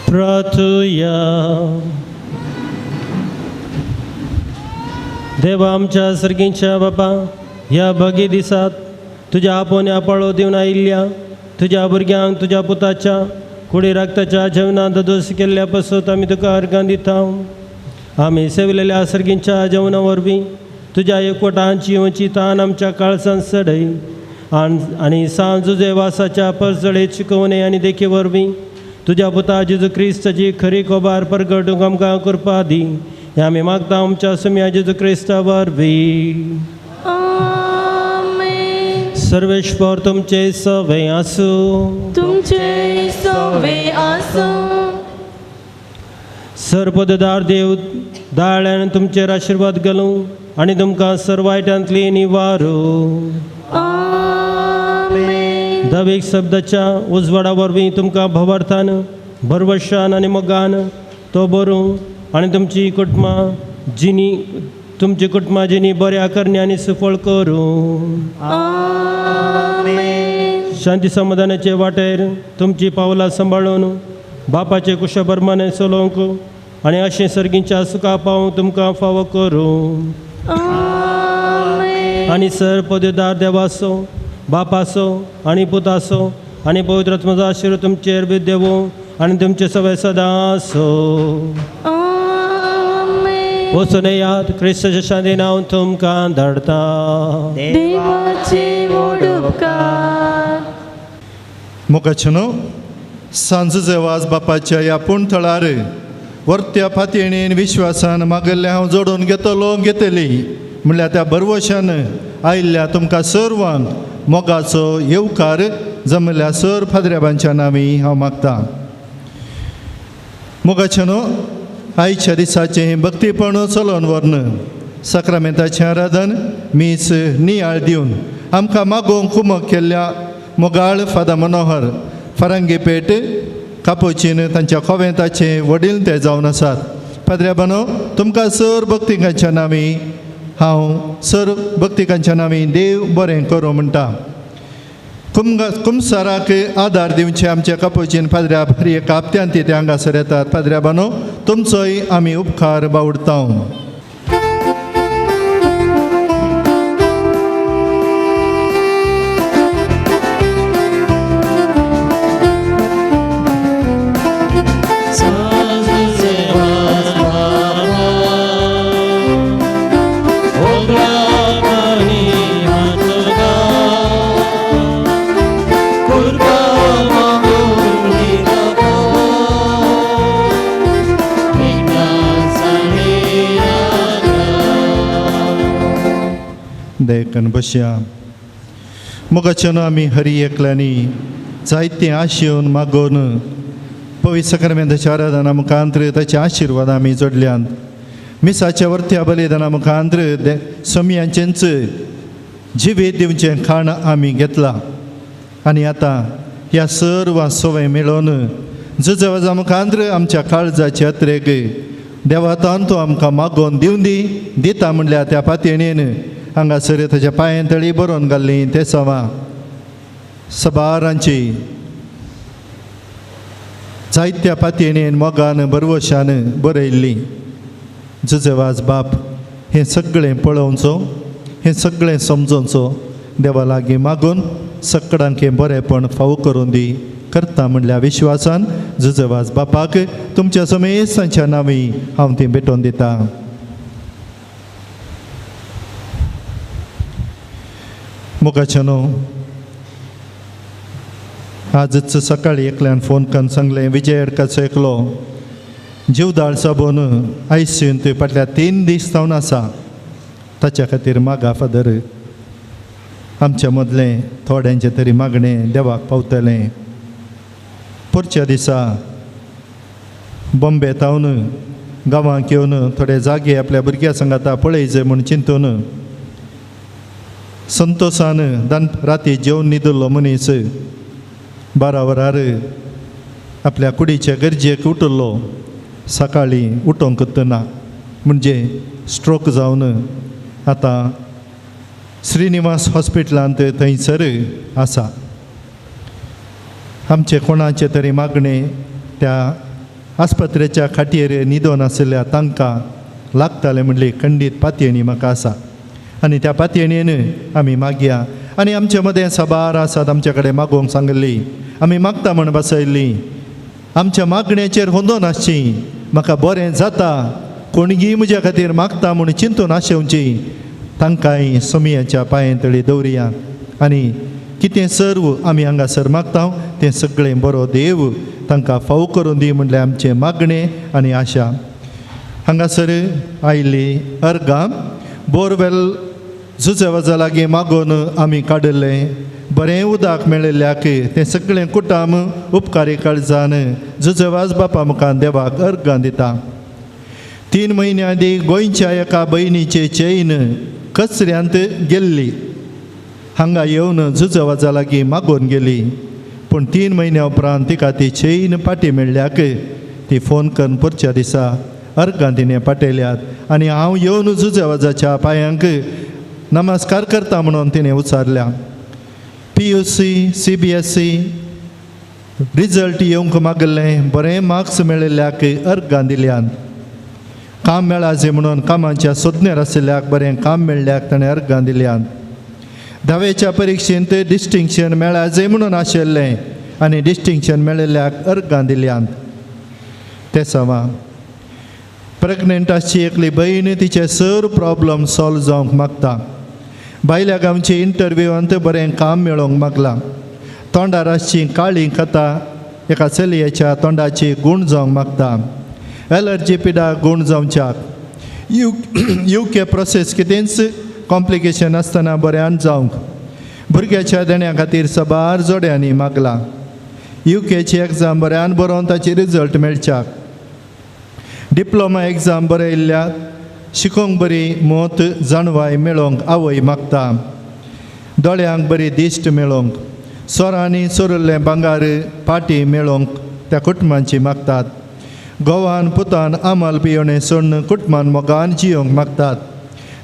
प्रार्थुया. देवा आमच्या सर्गींच्या बापा, ह्या भगी दिसात तुज्या आपोवण्या आपाळो दिवन आयिल्ल्या तुज्या भुरग्यांक तुज्या पुताच्या कुडी रागताच्या जेवणांत दोस केल्ल्या पासत आमी तुका अर्गां दिता. आमी सेवलेल्या सर्गींच्या जेवणा वरवीं तुज्या एकवटांची येवची तान आमच्या काळजान सडय आनी सांज वासाच्या परजळे शिकोवणे आनी देखी वरवीं तुज्या पुता जेजू क्रिस्ताची खरी कोबार परगटूंक आमकां कृपा दी. हें आमी मागता आमच्या सुम्या जेजू क्रिस्ता वरवीं. सर्वेश्वर तुमचे सवे आसूं. तुमचे सवे आसूं. सर्वपददार देव दाळ्यान तुमचेर आशिर्वाद घालूं आनी तुमकां सर्व वायटांतली निवारू. दवेक शब्दाच्या उजवाडा वरवीं तुमकां भवार्थान भरवशान आनी मोगान तो बरूं आनी तुमची कुटुंबां जिनी तुमची कुटुंबां जिनी बऱ्या करणी आनी सुफळ करूं. शांती समाधानाचे वाटेर तुमची पावलां सांबाळून बापाचे कुशबर्माने चलोवंक आनी अशें सर्गींच्या सुखा पावूंक तुमकां फावो करूं. आनी सर पददार देवाचो बापाचो आनी पुताचो आनी पवित्र आत्म्याचो आशिर्वाद तुमचेर बी देवो आनी तुमचे सगळे सदां आसो. वचून येयात, क्रिस्ताच्या शांतीन हांव तुमकां धाडटा. देवाचे व्हड उपकार. मोगाचेनो सांजचे वाज बापाच्या ह्या पूण थळार वर्त्या फातयेणेन विश्वासान मागल्लें हांव जोडून घेतलो घेतली म्हणल्यार त्या भरवशान आयिल्ल्या तुमकां सर्वांक मोगाचो येवकार जमल्या सर फादऱ्याबांच्या नांवी हांव मागता. मोगाचेनो आयच्या दिसाचें भक्तीपण चलोवन व्हरून साक्रामेंताचें आराधन मीस नियाळ दिवन आमकां मागोवंक कुमक केल्ल्या मोगाळ फादर मनोहर फारंगीपेट कापोचीन तांच्या कोवेंताचे वडील ते जावन आसात. पाद्र्याबानो तुमकां सर भक्तिकांच्या नांवी हांव सर भक्तिकांच्या नांवी देव बरें करूं म्हणटा. कुमसाराक आदार दिवचे आमच्या कापोचीन पाद्र्या हर एका हप्त्यान ते हांगासर येतात. पाद्र्याबानो तुमचोय आमी उपकार बावडता. देखून बसया. मोगाच्यान आमी हरी एकल्यांनी जायते आशेवन मागोवन पवित्र साक्रामेंताच्या आराधना मुखांत्र ताचे आशिर्वाद आमी जोडल्यात. मिसाच्या वर्त्या बलिदाना मुखांत्र सोमयांचेंच जिवीत दिवचें खाण आमी घेतलां आनी आतां ह्या सर्व सवय मेळोवन जुजवाजा मुखांत्र आमच्या काळजाचे अत्रेक देवातान तो आमकां मागोवन दिवन दी दिता म्हणल्यार त्या पातयेणेन हांगासर ताच्या पांयां तळी बरोवन घाल्ली ते सवां सबारांची जायत्या पातयेणेन मोगान बरवशान बरयल्ली. जुजवाज बाप हें सगळें पळोवचो, हें सगळें समजोवचो, देवा लागीं मागून सकडांक हें बरेंपण फावो करून दी करता म्हणल्या विश्वासान जुजवाज बापाक तुमच्या समेस्तांच्या नांवी हांव ती भेटोवन दिता. मोगाच्यानो आजच सकाळी एकल्यान फोन करून सांगलें विजय एडकाचो एकलो जिवदाळ साबून आयसीयून थंय फाटल्या 3 दीस जावन आसा. ताच्या खातीर मागा फादर आमच्या मदलें थोड्यांचें तरी मागणें देवाक पावतलें. पुरच्या दिसा बॉम्बे तावन गांवांक येवन थोडे जागे आपल्या भुरग्यां सांगाता पळयचे म्हूण चिंतून संतोषान दान राती जेवन न्हिदिल्लो मनीस 12 वरार आपल्या कुडीचे गरजेक उठलो. सकाळीं उठोवंक ना म्हणजे स्ट्रोक जावन आतां श्रीनिवास हॉस्पिटलांत थंयसर आसा. आमचे कोणाचे तरी मागणें त्या आस्पत्रेच्या खाटयेर न्हिदोन आशिल्ल्या तांकां लागतालें म्हणली खंडीत पातयेणी म्हाका आसा आनी त्या पातयेणेन आमी मागया. आनी आमचे मदें साबार आसात आमचे कडेन मागोवंक सांगिल्ली, आमी मागता म्हण बसयल्ली, आमच्या मागणेचेर होंदोन आसची, म्हाका बरें जाता कोणगी म्हज्या खातीर मागता म्हूण चिंतून आशेवची, तांकांय सोमयाच्या पांये तळी दवरिया. आनी कितें सर्व आमी हांगासर मागता तें सगळें बरो देव तांकां फाव करून दी म्हणल्यार आमचें मागणें आनी आशा. हांगासर आयिल्ली अर्गां बोरवेल जुजेवाजा लागीं मागोवन आमी काडिल्लें बरें उदक मेळिल्ल्याक तें सगळें कुटाम उपकारी काळजान जुजेवाज बापा मुखार देवाक अर्गां दिता. 3 म्हयन्यां आदीं गोंयच्या एका भयणीचे चेन कचऱ्यांत गेल्ली, हांगा येवन जुजेवाजा लागीं मागोवन गेली, पूण 3 म्हयन्या उपरांत तिका ती चेन पाटी मेळ्ळ्याक ती फोन करून पुरच्या दिसा अर्गां तिणें पाटयल्यात आनी हांव येवन जुजेवाजाच्या पांयांक नमस्कार करता म्हणून तिणें उचारल्या. PUC CBSE result येवंक मागिल्लें, बरें मार्क्स मेळिल्ल्याक अर्गां दिल्यात, काम मेळाचें म्हणून कामाच्या सोदनेर आशिल्ल्याक बरें काम मेळ्ळ्याक ताणें अर्गां दिल्यात, धावेच्या परिक्षेंत डिस्टिंक्शन मेळाचें म्हणून आशिल्लें आनी डिस्टिंक्शन मेळिल्ल्याक अर्गां दिल्यात. ते सवा प्रेग्नेंट आसची एकली भयण तिचे सर प्रॉब्लम सॉल्व जावंक मागता, बायल्या गांवचे इंटरव्यूवांत बरें काम मेळोवंक मागलां, तोंडार आसची काळी कथा एका चलयेच्या तोंडाची गूण जावंक मागता, एलर्जी पिडा गूण जावच्याक, you K process कितेंच कॉम्प्लिकेशन आसतना बऱ्यान जावंक, भुरग्याच्या देण्या खातीर साबार जोड्यांनी मागलां, you केची एग्जाम बऱ्यान बरोवन ताची रिजल्ट मेळच्याक, डिप्लोमा एग्जाम बरयल्ल्या शिकोवंक बरी मोत जाणवाय मेळोवंक आवय मागता, दोळ्यांक बरी दिश्ट मेळोवंक, सोरांनी चोरिल्लें भांगार पाटी मेळोवंक त्या कुटुंबांची मागतात, गोवान पुतान आमल पियोणे सोडून कुटुंबान मोगान जियोवंक मागतात,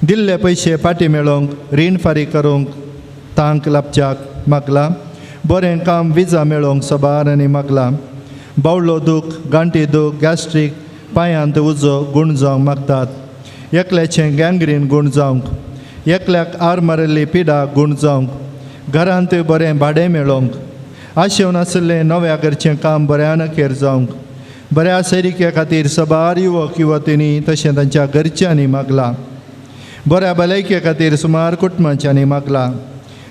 दिल्ले पयशे पाटी मेळोवंक रीण फारीक करूंक तांक लाबच्याक मागलां, बरें काम विजा मेळोवंक साबार आनी मागलां, बावलो दूख गांठी दूख गॅस्ट्रीक पांयांत उजो गूण जावंक मागतात, एकल्याचें गँग्रीन गूण जावंक, एकल्याक आर मारिल्ली पिडा गूण जावंक, घरांत बरें भाडें मेळोवंक, आशेवन आशिल्लें नव्या घरचें काम बऱ्यान अखेर जावंक, बऱ्या सैरिके खातीर साबार युवक युवतींनी तशें तांच्या घरच्यांनी मागलां, बऱ्या भलायके खातीर सुमार कुटुंबांच्यांनी मागलां,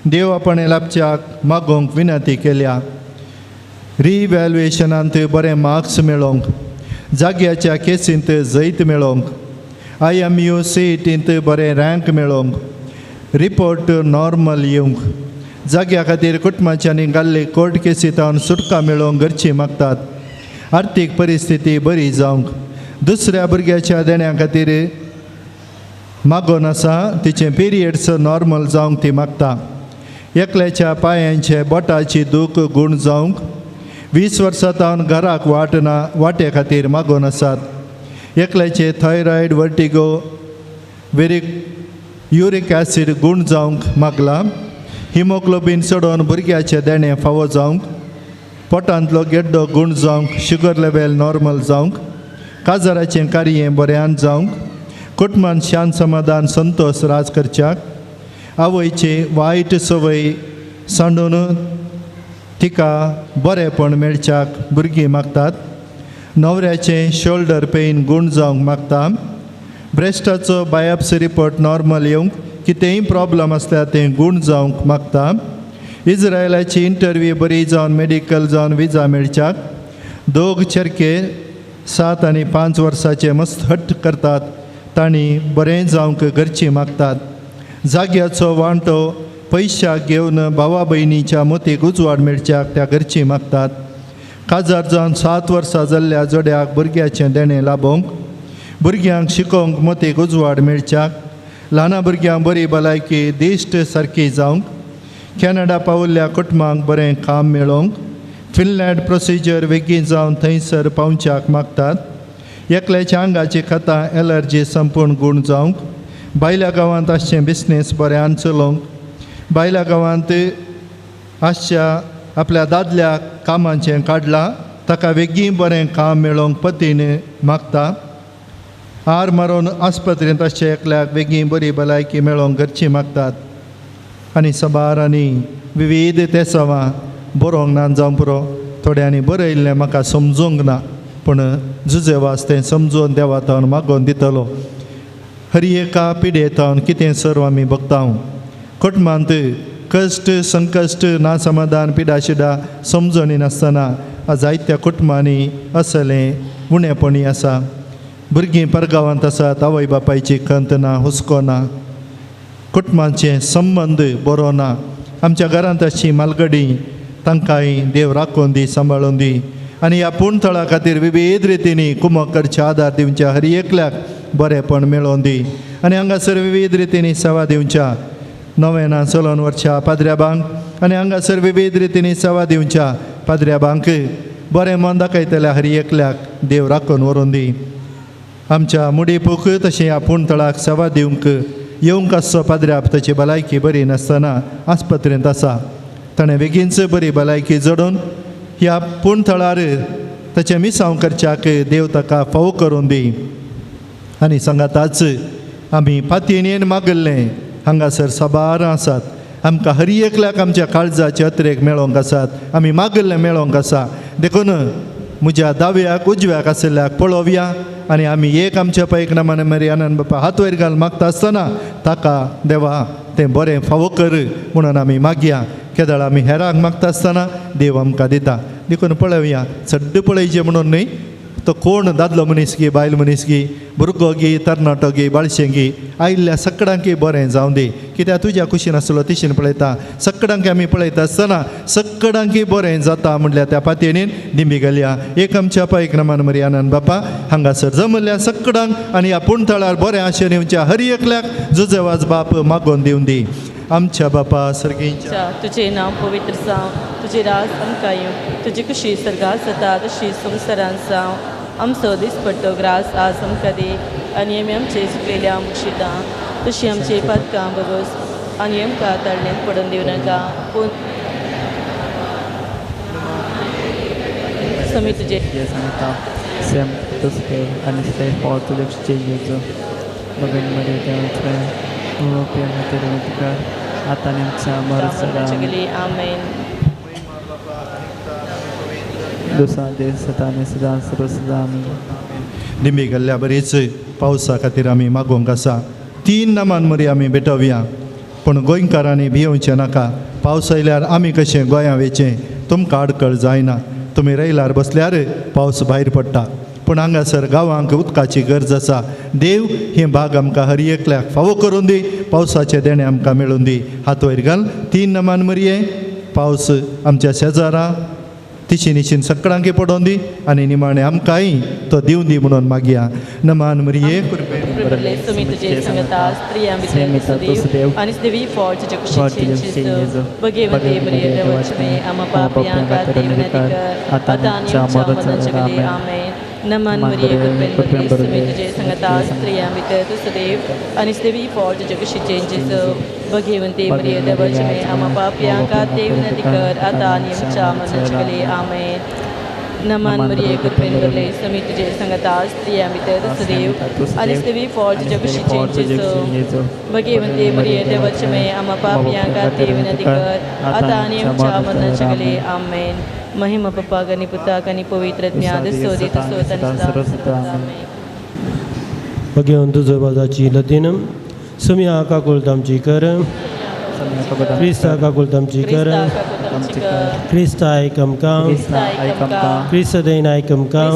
देव आपणें लाबच्याक मागोवंक विनंती केल्या, रिव्हॅल्युएशनांत बरें मार्क्स मेळोवंक, जाग्याच्या केसींत जैत मेळोवंक, IMU CETंत बरें रँक मेळोवंक, रिपोर्ट नॉर्मल येवंक, जाग्या खातीर कुटुंबाच्यांनी घाल्ले कोर्ट केसींत सुटका मेळोवंक घरची मागतात, आर्थीक परिस्थिती बरी जावंक, दुसऱ्या भुरग्याच्या देण्या खातीर मागोन आसा तिचें पिरियड्स नॉर्मल जावंक ती मागता, एकल्याच्या पांयांचे बोटाची दूख गूण जावंक, 20 वर्सां तावन घराक वाट ना वाटे खातीर मागोन आसात, एकल्याचे थायरॉयड वर्टिगो वेरीक युरीक ॲसिड गूण जावंक मागलां, हिमोग्लोबीन चडोवन भुरग्याचें देणें फावो जावंक, पोटांतलो गेड्डो गूण जावंक, शुगर लेवल नॉर्मल जावंक, काजाराचें कार्य बऱ्यान जावंक, कुटुंबान शांत समाधान संतोश राज करच्याक, आवयची वायट संवय सांडून तिका बरेंपण मेळच्याक भुरगीं मागतात, न्हवऱ्याचें शोल्डर पेन गूण जावंक मागता, ब्रेस्टाचो बायोप्सी रिपोर्ट नॉर्मल येवंक कितेंय प्रॉब्लम आसल्यार तें गूण जावंक मागता, इज्रायलाची इंटरव्यू बरी जावन मेडिकल जावन विजा मेळच्याक, दोग चेरके 7 आनी 5 वर्साचे मस्त हट्ट करतात तांणी बरें जावंक घरची मागतात, जाग्याचो वांटो पयशाक घेवन भावा भयणीच्या मोतीक उजवाड मेळच्याक त्या घरची मागतात, काजार जावन 7 वर्सां जाल्ल्या जोड्याक भुरग्याचें देणें लाबोवंक, भुरग्यांक शिकोवंक मोतीक उजवाड मेळच्याक, ल्हाना भुरग्यांक बरी भलायकी दिश्ट सारकी जावंक, कॅनडा पावल्ल्या कुटुंबांक बरें काम मेळोवंक, फिनलँड प्रोसिजर बेगीन जावन थंयसर पावच्याक मागतात, एकल्याच्या आंगाची खतां एलर्जी संपूर्ण गूण जावंक, बायल्या गांवांत आसचें बिजनेस बऱ्यान चलोवंक, बायल्या गांवांत आसच्या आपल्या दादल्या कामाचें काडलां ताका वेगीं बरें काम मेळोवंक पतीन मागता. आर मारून आस्पत्रेंत आसच्या एकल्याक वेगीं बरी भलायकी मेळोवंक घरची मागतात. आनी सबार आनी विविध तेसांवां बरोवंक ना जावं पुरो, थोड्यांनी बरयल्लें म्हाका समजूंक ना, पूण जुजेवास तें समजून देवा तावन मागोवन दितलो. हर एका पिडेतावन कितें सर्व आमी बगता. कुटुंबांत कश्ट संकश्ट ना समाधान पिडा शिडा समजणी नासतना जायत्या कुटुंबांनी असलें उणेपणी आसा. भुरगीं परगांवांत आसात, आवय बापायची खंत ना, हुस्को ना, कुटुंबांचे संबंद बरो ना. आमच्या घरांत आसची मालगडी तांकांय देव राखून दी, सांबाळून दी. आनी ह्या पूण थळा खातीर विविध रितींनी कुमक करचे आदार दिवच्या हर एकल्याक बरेंपण मेळोवन दी. आनी हांगासर विविध रितींनी सेवा दिवच्या नवेना चलोवन व्हरच्या पाद्र्याबांक आनी हांगासर विविध रितींनी सेवा दिवच्या पाद्र्याबांक बरें मन दाखयतल्या हर एकल्याक देव राखून व्हरून दी. आमच्या मुडीपूक तशें ह्या पूण थळाक सेवा दिवंक येवंक आसचो पाद्र्याब ताची भलायकी बरी नासतना आस्पत्रेंत आसा, ताणें बेगीनच बरी भलायकी जोडून ह्या पूण थळार ताचें मिसांव करच्याक देव ताका फावो करून दी. आनी सांगाताच आमी पातयेन मागल्लें हांगासर साबार आसात, आमकां हर एकल्याक आमच्या काळजाचे अत्रेक मेळोवंक आसात, आमी मागल्लें मेळोवंक आसा. देखून म्हज्या दाव्याक उजव्याक आशिल्ल्याक पळोवया आनी आमी एक आमच्या पैक नामान मरी आनंद बापा हात वयर घाल मागता आसतना ताका देवा तें बरें फावो कर म्हणून आमी मागया. केदळ आमी हेरांक मागता आसतना देव आमकां दिता. देखून पळोवया, चड्ड पळयचें म्हणून न्हय, तो कोण दादलो मनीस गी बायल मनीस गी भुरगो गी तरणाटो गी बाळशें गी आयिल्ल्या सगळ्यांकी बरें जावं दी. कित्याक तुज्या कुशीन आसलो तिशीन पळयता, सगळ्यांकी आमी पळयता आसतना सगळ्यांकी बरें जाता म्हणल्यार त्या पातयेन दिंबी घालया. एक आमच्या पायक नामान मरी आनंद बापा हांगासर जमल्ल्या सगळ्यांक आनी ह्या पूण थळार बरें आशेन येवच्या हर एकल्याक जुजेवाज बाप मागोवन दिवन दी. आमच्या बापा सर्गींच्या तुझे नांव पवित्र जावं, तुजें राज आमकां येवं, तुजी कुशी सर्गात जाता तशी संवसारांत जावं. आमचो दिसपट्टो ग्रास आज आमकां दी आनी आमी आमचे चुकलेल्या मुक्षितां तशी आमचे पातकां बगस आनी आमकां ताळणेंत पडून दिवं नाका, पूण समी तुजे आमेन. दिंबी घाल्ल्या बरीच पावसा खातीर आमी मागोवंक आसा. तीन नामान मरी आमी भेटोवया, पूण गोंयकारांनी भियोवचें नाका. पावस आयल्यार आमी कशें गोंयां वयचें, तुमकां आडखळ जायना. तुमी रैलार बसल्यार पावस भायर पडटा, पूण हांगासर गांवांक उदकाची गरज आसा. देव ही भाग आमकां हर एकल्याक फावो करून दी, पावसाचें देणें आमकां मेळून दी. हात वयर घाल तीन नामान मरये पावस आमच्या शेजारा तिशी निशीन सगळ्यांकी पडोवन दी आनी निमाणें आमकांय तो दिवं दी म्हणून मागया. नमान मरये नमन मरिये कृपेन भरले तुझे संगता स्त्रियां भितर तूं सदैव आनी देवी फळ तुजे कुशीचें जेजू. भगवंती मरिये देवाचे माये आमा पापयां खातीर विनंती कर आतां आनी आमच्या मरणाच्या वेळी. आमेन. नमन मरिये कृपेन भरले समी तुझे संगता स्त्रियां भितर तूं सदैव आनी देवी फळ तुजे कुशीचें जेजू. भगवंती मरिये देवाचे माये आमा पापयां खातीर विनंती कर आतां आनी आमच्या मरणाच्या वेळी. आमेन. महिमा पप्पाक आनी पुताक आनी पवित्र ज्ञान सोदी तसो. भगवंत तुजो बाजाची लतीन सुम्या काकुळत आमची कर, क्रिस्ता काकुळत आमची कर, क्रिस्ता आयक आमकां, क्रिस्त दयन आयक आमकां,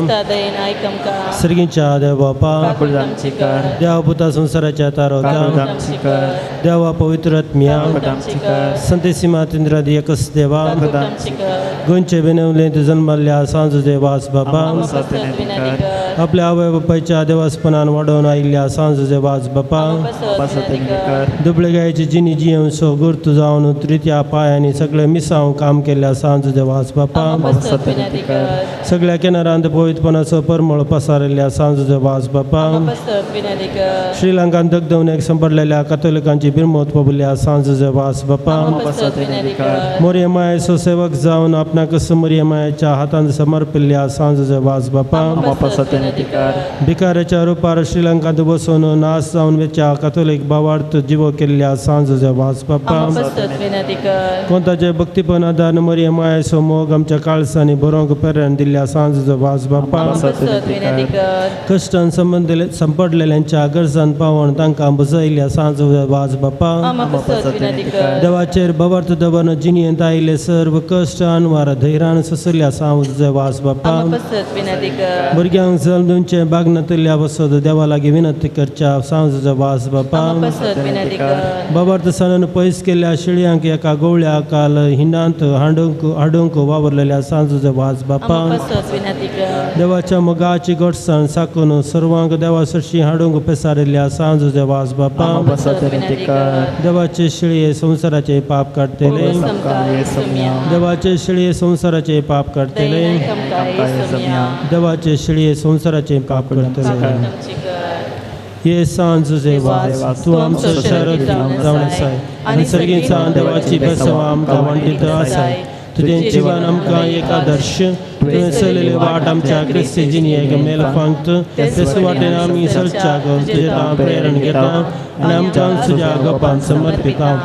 सर्गीच्या देव बापा देवा पुता संवसाराच्या तारोता देवा पवित्र आत्म्या संतेसी मातेंद्र एकच देवा गोंयचे बेनवलेंत जन्मल्ल्या सांज देवास बापा आपल्या आवय बापायच्या देवासपणान वाडोवन आयिल्ल्या सांज देवास बापा दुबळे गायची जिनी जियेवन सो गुर्त जावन त्रित्या पांयांनी सगळे मिसांव जावंक काम केल्ल्या सांज देवास बापा, सगळ्या किनारांत पवित्रपणाचो परमळ पसारिल्ल्या सांज देवास बापा, श्रीलंकांत दगदवण्याक संपडलेल्या कथोलिकांची बिरमोत पबल्या सांज देवास बापा, मोरये मायेचो सेवक जावन आपणाक मोरये मायेच्या हातान समर्पिल्ल्या सांज देवास बापा, भिकाऱ्याच्या रुपार श्रीलंकांत बसून नाश जावन वेच्या कथोलीक भावार्थ जिवो केल्ल्या सांज देवास बापा, कोणताचे भक्तीपण आदार मोरये मायेचो मोग आमच्या काळसांनी बरोवंक प्रेरणा दिल्ल्या सांज देवास बापा, कश्टान संबंद संपडलेल्यांच्या गरजान पावोवन तांकां बुजयल्ल्या सांज देवास बापा, देवाचेर भावार्थ दवरून जिणेंत आयिल्ले सर्व कश्ट अनवार धैर्यान सोंशिल्ल्या सांज देवास बापा, भुरग्यांक जल्म दिवचें बागनातल्या वसत देवा लागीं विनंती करच्या सांज देवास बापा, भावार्थ सानून पयस केल्ल्या शिळयांक एका गोवळ्या काल हिंडांत हाडूंक वावरलेल्या सांज देवास बापा, देवाच्या मोगाची गोडसाण साकून सर्वांक देवा सरशी हाडूंक पेसारिल्ल्या सांज देवास बापा, देवाचे शिळये संवसाराचे पाप काडटले, देवाचे शिळये संवसाराचे पाप काडटले, देवाचे शिळये संवसाराचे पाप काडटले. हे सांज देवास तूं आमचो शरद जावन आसाय आनी सर्गींचा देवाची बेसवा आमकां वांटीत आसाय. तुजें जिवन आमकां एक आदर्श, तुवें चलयल्ली वाट आमच्या क्रिस्ती जिणेक मेल फांगत, तेच वाटेन आमी चलच्याक तुजें हांव प्रेरण घेता आनी आमकां तुज्या गोपान समर्पिता.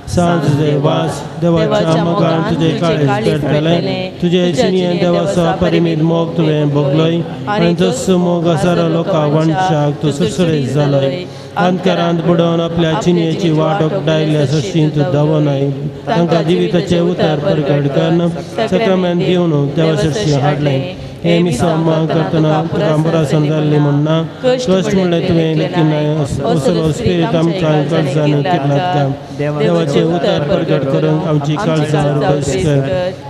सांज देवास देवाच्या मोगान तुजें काळीज पेटलें, तुजे जिणेंत देवाचो अपरिमीत मोग तुवें भोगलोय आनी तसो मोग हजारो लोकां वंशाक तूं सुरसुरीत जालोय. अंधकारांत बुडोवन आपल्या जिणेची वाट उकडायल्ल्या सशीं तूं धांवनाय, तांकां जिविताचें उतर परगट करून सक्रमेंत दिवन देवा सरशी हाडलें. हे मिसां करतना तुका बुरासन जाल्ली म्हूण ना, कश्ट म्हणलें तुवें लेखिनाय असलो स्पिरीत आमकां काळजान किर्लात. देवाचें उतर परगट करून आमची काळजां उबस कर,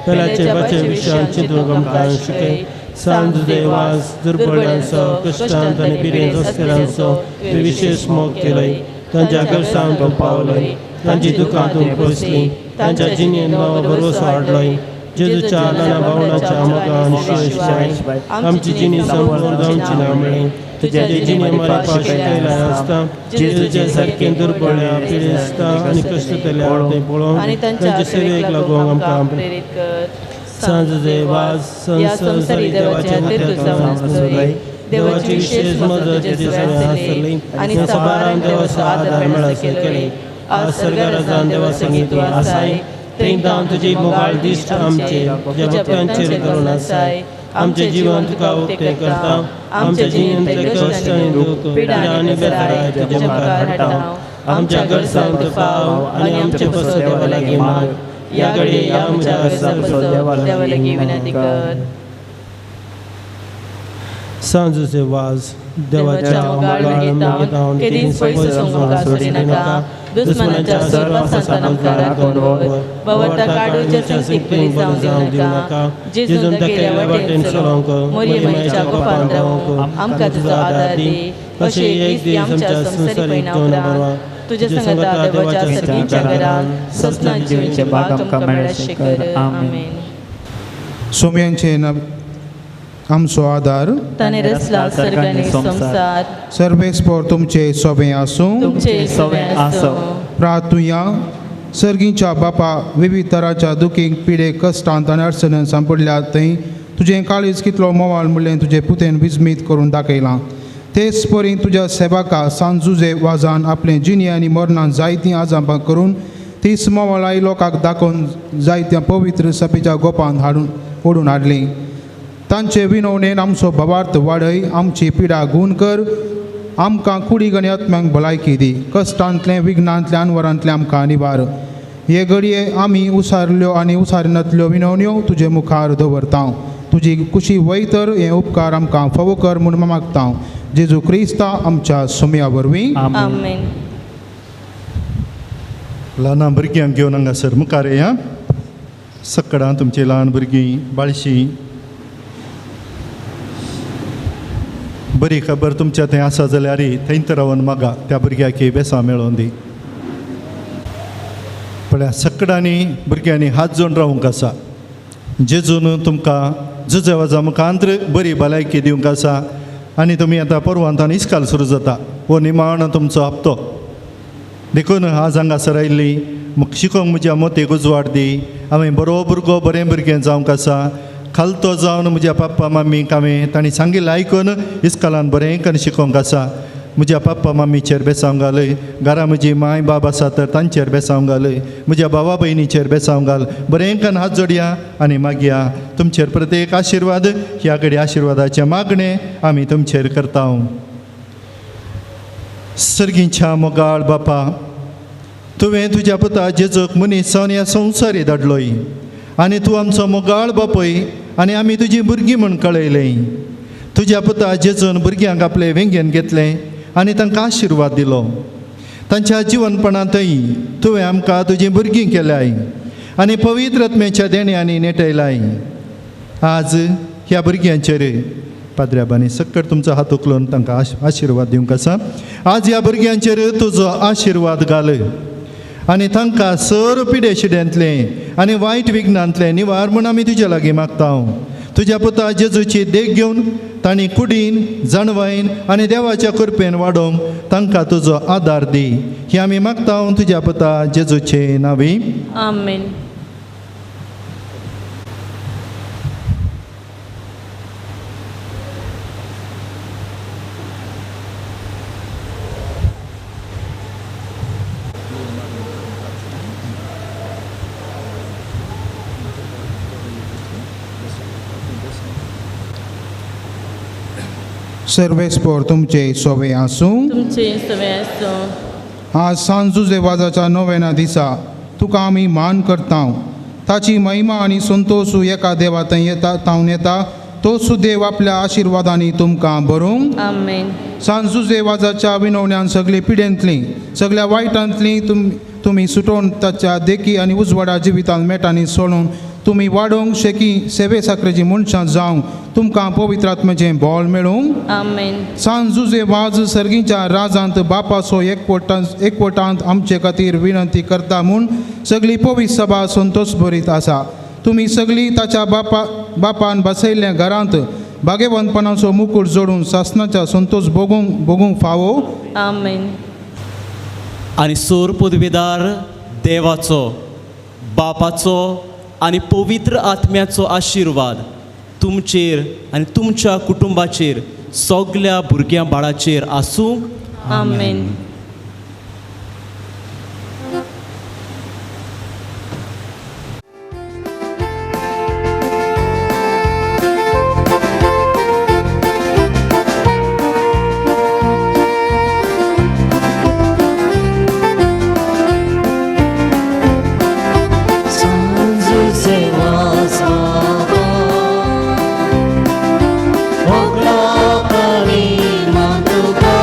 पेल्याचे बाचे विशयान चिंतूंक आमकां शिकय. सांज देवास दुर्बळ्यांचो कश्टांत आनी पिडेंत आसतल्यांचो तुवें विशेश मोग केलोय, तांच्या गरजांक तूं पावलोय, तांची दुकां तूं पयसली, तांच्या जिणेंत नवो भरवसो हाडलोय. जेजूच्या ल्हाना भावणाच्या मोगान शिवाय आमची जिणी संपूर्ण जावची ना म्हणलें तुज्या जिणे मारपा शिकयलां आसता. जेजूचे सारकें दुर्बळ्या पिडेस्ता आनी कश्टतल्या तें पळोवन तांचे सेवेक लागूंक आमकां प्रेरीत कर. सांज देवास संवसारी देवाच्या हुत्याक देवाची विशेष मदत तुजे सगळें आसली आनी सबारान देवाचो आदार मेळसर केले. आज सर्गाराजान देवा संगीत तूं आसाय, थंय तुजी मोगाळ दिश्ट आमचे तुज्या भक्तांचेर करून आसाय. आमचें जिवन तुका उक्तें करता, आमच्या जिणेंतले कश्ट आनी दूख पिडा आनी बेजाराय तुज्या मुखार हाडटा. आमच्या गरजांक तूं पाव आनी आमचे पसो देवा लागीं माग. ह्या घडये ह्या आमच्या देवा लागीं विनंती कर. सांजूचे वाज देवाच्या मोगाळ केदींच पयस वचूंक सोडिनाका, दुस्मनाच्या सर्वांसान आमकां राखून दवर, भवता काडूच्या संगतीक बरी जावंक दिवनाका, जेजून दाखयल्ल्या वाटेन चलोवंक मोरये मायेच्या गोपान रावंक आमकां तुजो आदार दी. अशें एक दीस आमच्या संवसारीक जीवना बरोबर तुज्या संगता देवाच्या सर्गीच्या घरान सपनां जिवनचें भाग आमकां मेळशें कर. आमेन. सोम्यांचे आमचो आदार ताणें रचला सर्ग आनी संवसार. सर्वेस्पोर तुमचे सोबें आसूं, तुमचे सोबें आसूं. प्रार्थुया. सर्गीच्या बापा, विविध तराच्या दुखींक पिडे कश्टांत आनी अडचणेन सांपडल्या थंय तुजें काळीज कितलो मोवाळ म्हणलें तुजें पुतेन विस्मीत करून दाखयलां. तेच परी तुज्या सेवका सांजुजे वाजान आपलें जिणी आनी मरणान जायतीं आजापां करून तीच मोवाळाय लोकांक दाखोवन जायत्या पवित्र सभेच्या गोपान हाडून ओडून हाडली. तांचे विनवणेन आमचो भावार्थ वाडय, आमची पिडा गूण कर, आमकां कुडीक आनी आत्म्यांक भलायकी दी. कश्टांतलें विघ्नांतलें अनवरांतलें आमकां निवार. हे घडये आमी उसारल्यो आनी उसारिनातल्यो विनवण्यो तुजे मुखार दवरता. तुजी कुशी वय तर हे उपकार आमकां फावो कर म्हूण मागता. जेजू क्रिस्ता आमच्या सोम्या वरवीं. आमेन. ल्हान भुरग्यांक घेवन हांगासर मुखार येया. सकडां तुमची ल्हान भुरगीं बाळशी बरी खबर तुमच्या थंय आसा जाल्यार थंयत रावन मागा त्या भुरग्याक बेसां मेळोवन दी. पळया सकडांनी भुरग्यांनी हात जोडून रावूंक आसा. जेजून तुमकां जुजेवाजा मुखांत्र बरी भलायकी दिवंक आसा आनी तुमी आतां परवांतान इस्काल सुरू जाता हो निमाणो तुमचो हप्तो. देखून आज हांगासर आयिल्ली शिकोंक म्हज्या मोतीक उजवाड दी. हांवें बरो भुरगो बरें भुरगें जावंक आसा. खालतो जावन म्हज्या पप्पा मम्मीक हांवें तांणी सांगिल्लें आयकून इस्कालान बरें करून शिकोंक आसा. म्हज्या पप्पा मम्मीचेर बेसांव घालय, घरा म्हजी माय बाब आसा तर तांचेर बेसांव घालय, म्हज्या भावा भयणीचेर बेसांव घाल. बरें करून हात जोडया आनी मागया तुमचेर प्रत्येक आशिर्वाद. ह्या कडेन आशिर्वादाचें मागणें आमी तुमचेर करता. सर्गींच्या मोगाळ बापा, तुवें तुज्या पुता जेजूक मनीस जावन ह्या संवसारी धाडलोय आनी तूं आमचो मोगाळ बापूय आनी आमी तुजी भुरगीं म्हूण कळयलें. तुज्या पुता जेजून भुरग्यांक आपले वेंगेन घेतलें आनी तांकां आशिर्वाद दिलो. तांच्या जिवनपणांतय तुवें आमकां तुजीं भुरगीं केल्याय आनी पवित्र आत्म्याच्या देण्यांनी नेटयलाय. आज ह्या भुरग्यांचेर पाद्र्याबांनी सक्कट तुमचो हात उखलून तांकां आशिर्वाद दिवंक आसा. आज ह्या भुरग्यांचेर तुजो आशिर्वाद घाल आनी तांकां सर पिडे शिड्यांतलें आनी वायट विघ्नांतलें निवार म्हूण आमी तुज्या लागीं मागता. तुज्या पुता जेजूची देख घेवन तांणी कुडीन जाणवायन आनी देवाच्या कृपेन वाडोवंक तांकां तुजो आदार दी. ही आमी मागता तुज्या पुता जेजूचे नांवी. आमेन. सर्वेस्पोर तुमचे सोवे आसूं. तुमचे सोवे आसूं. आज सांजुजे वाजाच्या नोवेना दिसा तुका आमी मान करता. ताची महिमा आनी संतोशू एका देवा थंय येता तावन येता तो सुदेव आपल्या आशिर्वादांनी तुमकां बरोवंक. आमेन. सांजुजे वाजाच्या विनवण्यान सगळे पिडेंतली सगळ्या वायटांतली तुमी सुटोवन ताच्या देखी आनी उजवाडा जिवितांत मेटांनी सोडून तुमी वाडोवंक शेकी सेवे साकरेची मनशां जावंक तुमकां पवित्र आत्म्याचें बोल मेळूंक. आमेन. सांजुजे वाज सर्गीच्या राजांत बापाचो एकवटांत आमचे खातीर विनंती करता म्हूण सगळी पवित्र सभा संतोश भरीत आसा. तुमी सगळी ताच्या बापान बसयल्ल्या घरांत भागेवंतपणाचो मुकूट जोडून सासनाच्या संतोश भोगूंक फावो. आमेन. आनी सोर पदवेदार देवाचो बापाचो आनी पवित्र आत्म्याचो आशिर्वाद तुमचेर आनी तुमच्या कुटुंबाचेर सगल्या भुरग्यां बाळाचेर आसूं. आमेन. Ogla pani mantuka.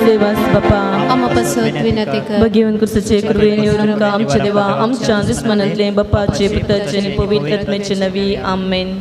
देवास बापा आमा पासत विनंती कर. भगेवन क्रिस्ताचे कृपेन येवन आमच्या देवा आमच्या दुस्मनांतले बापाचे पुताचे आनी पवित्र आत्म्याचे नवी. आमेन.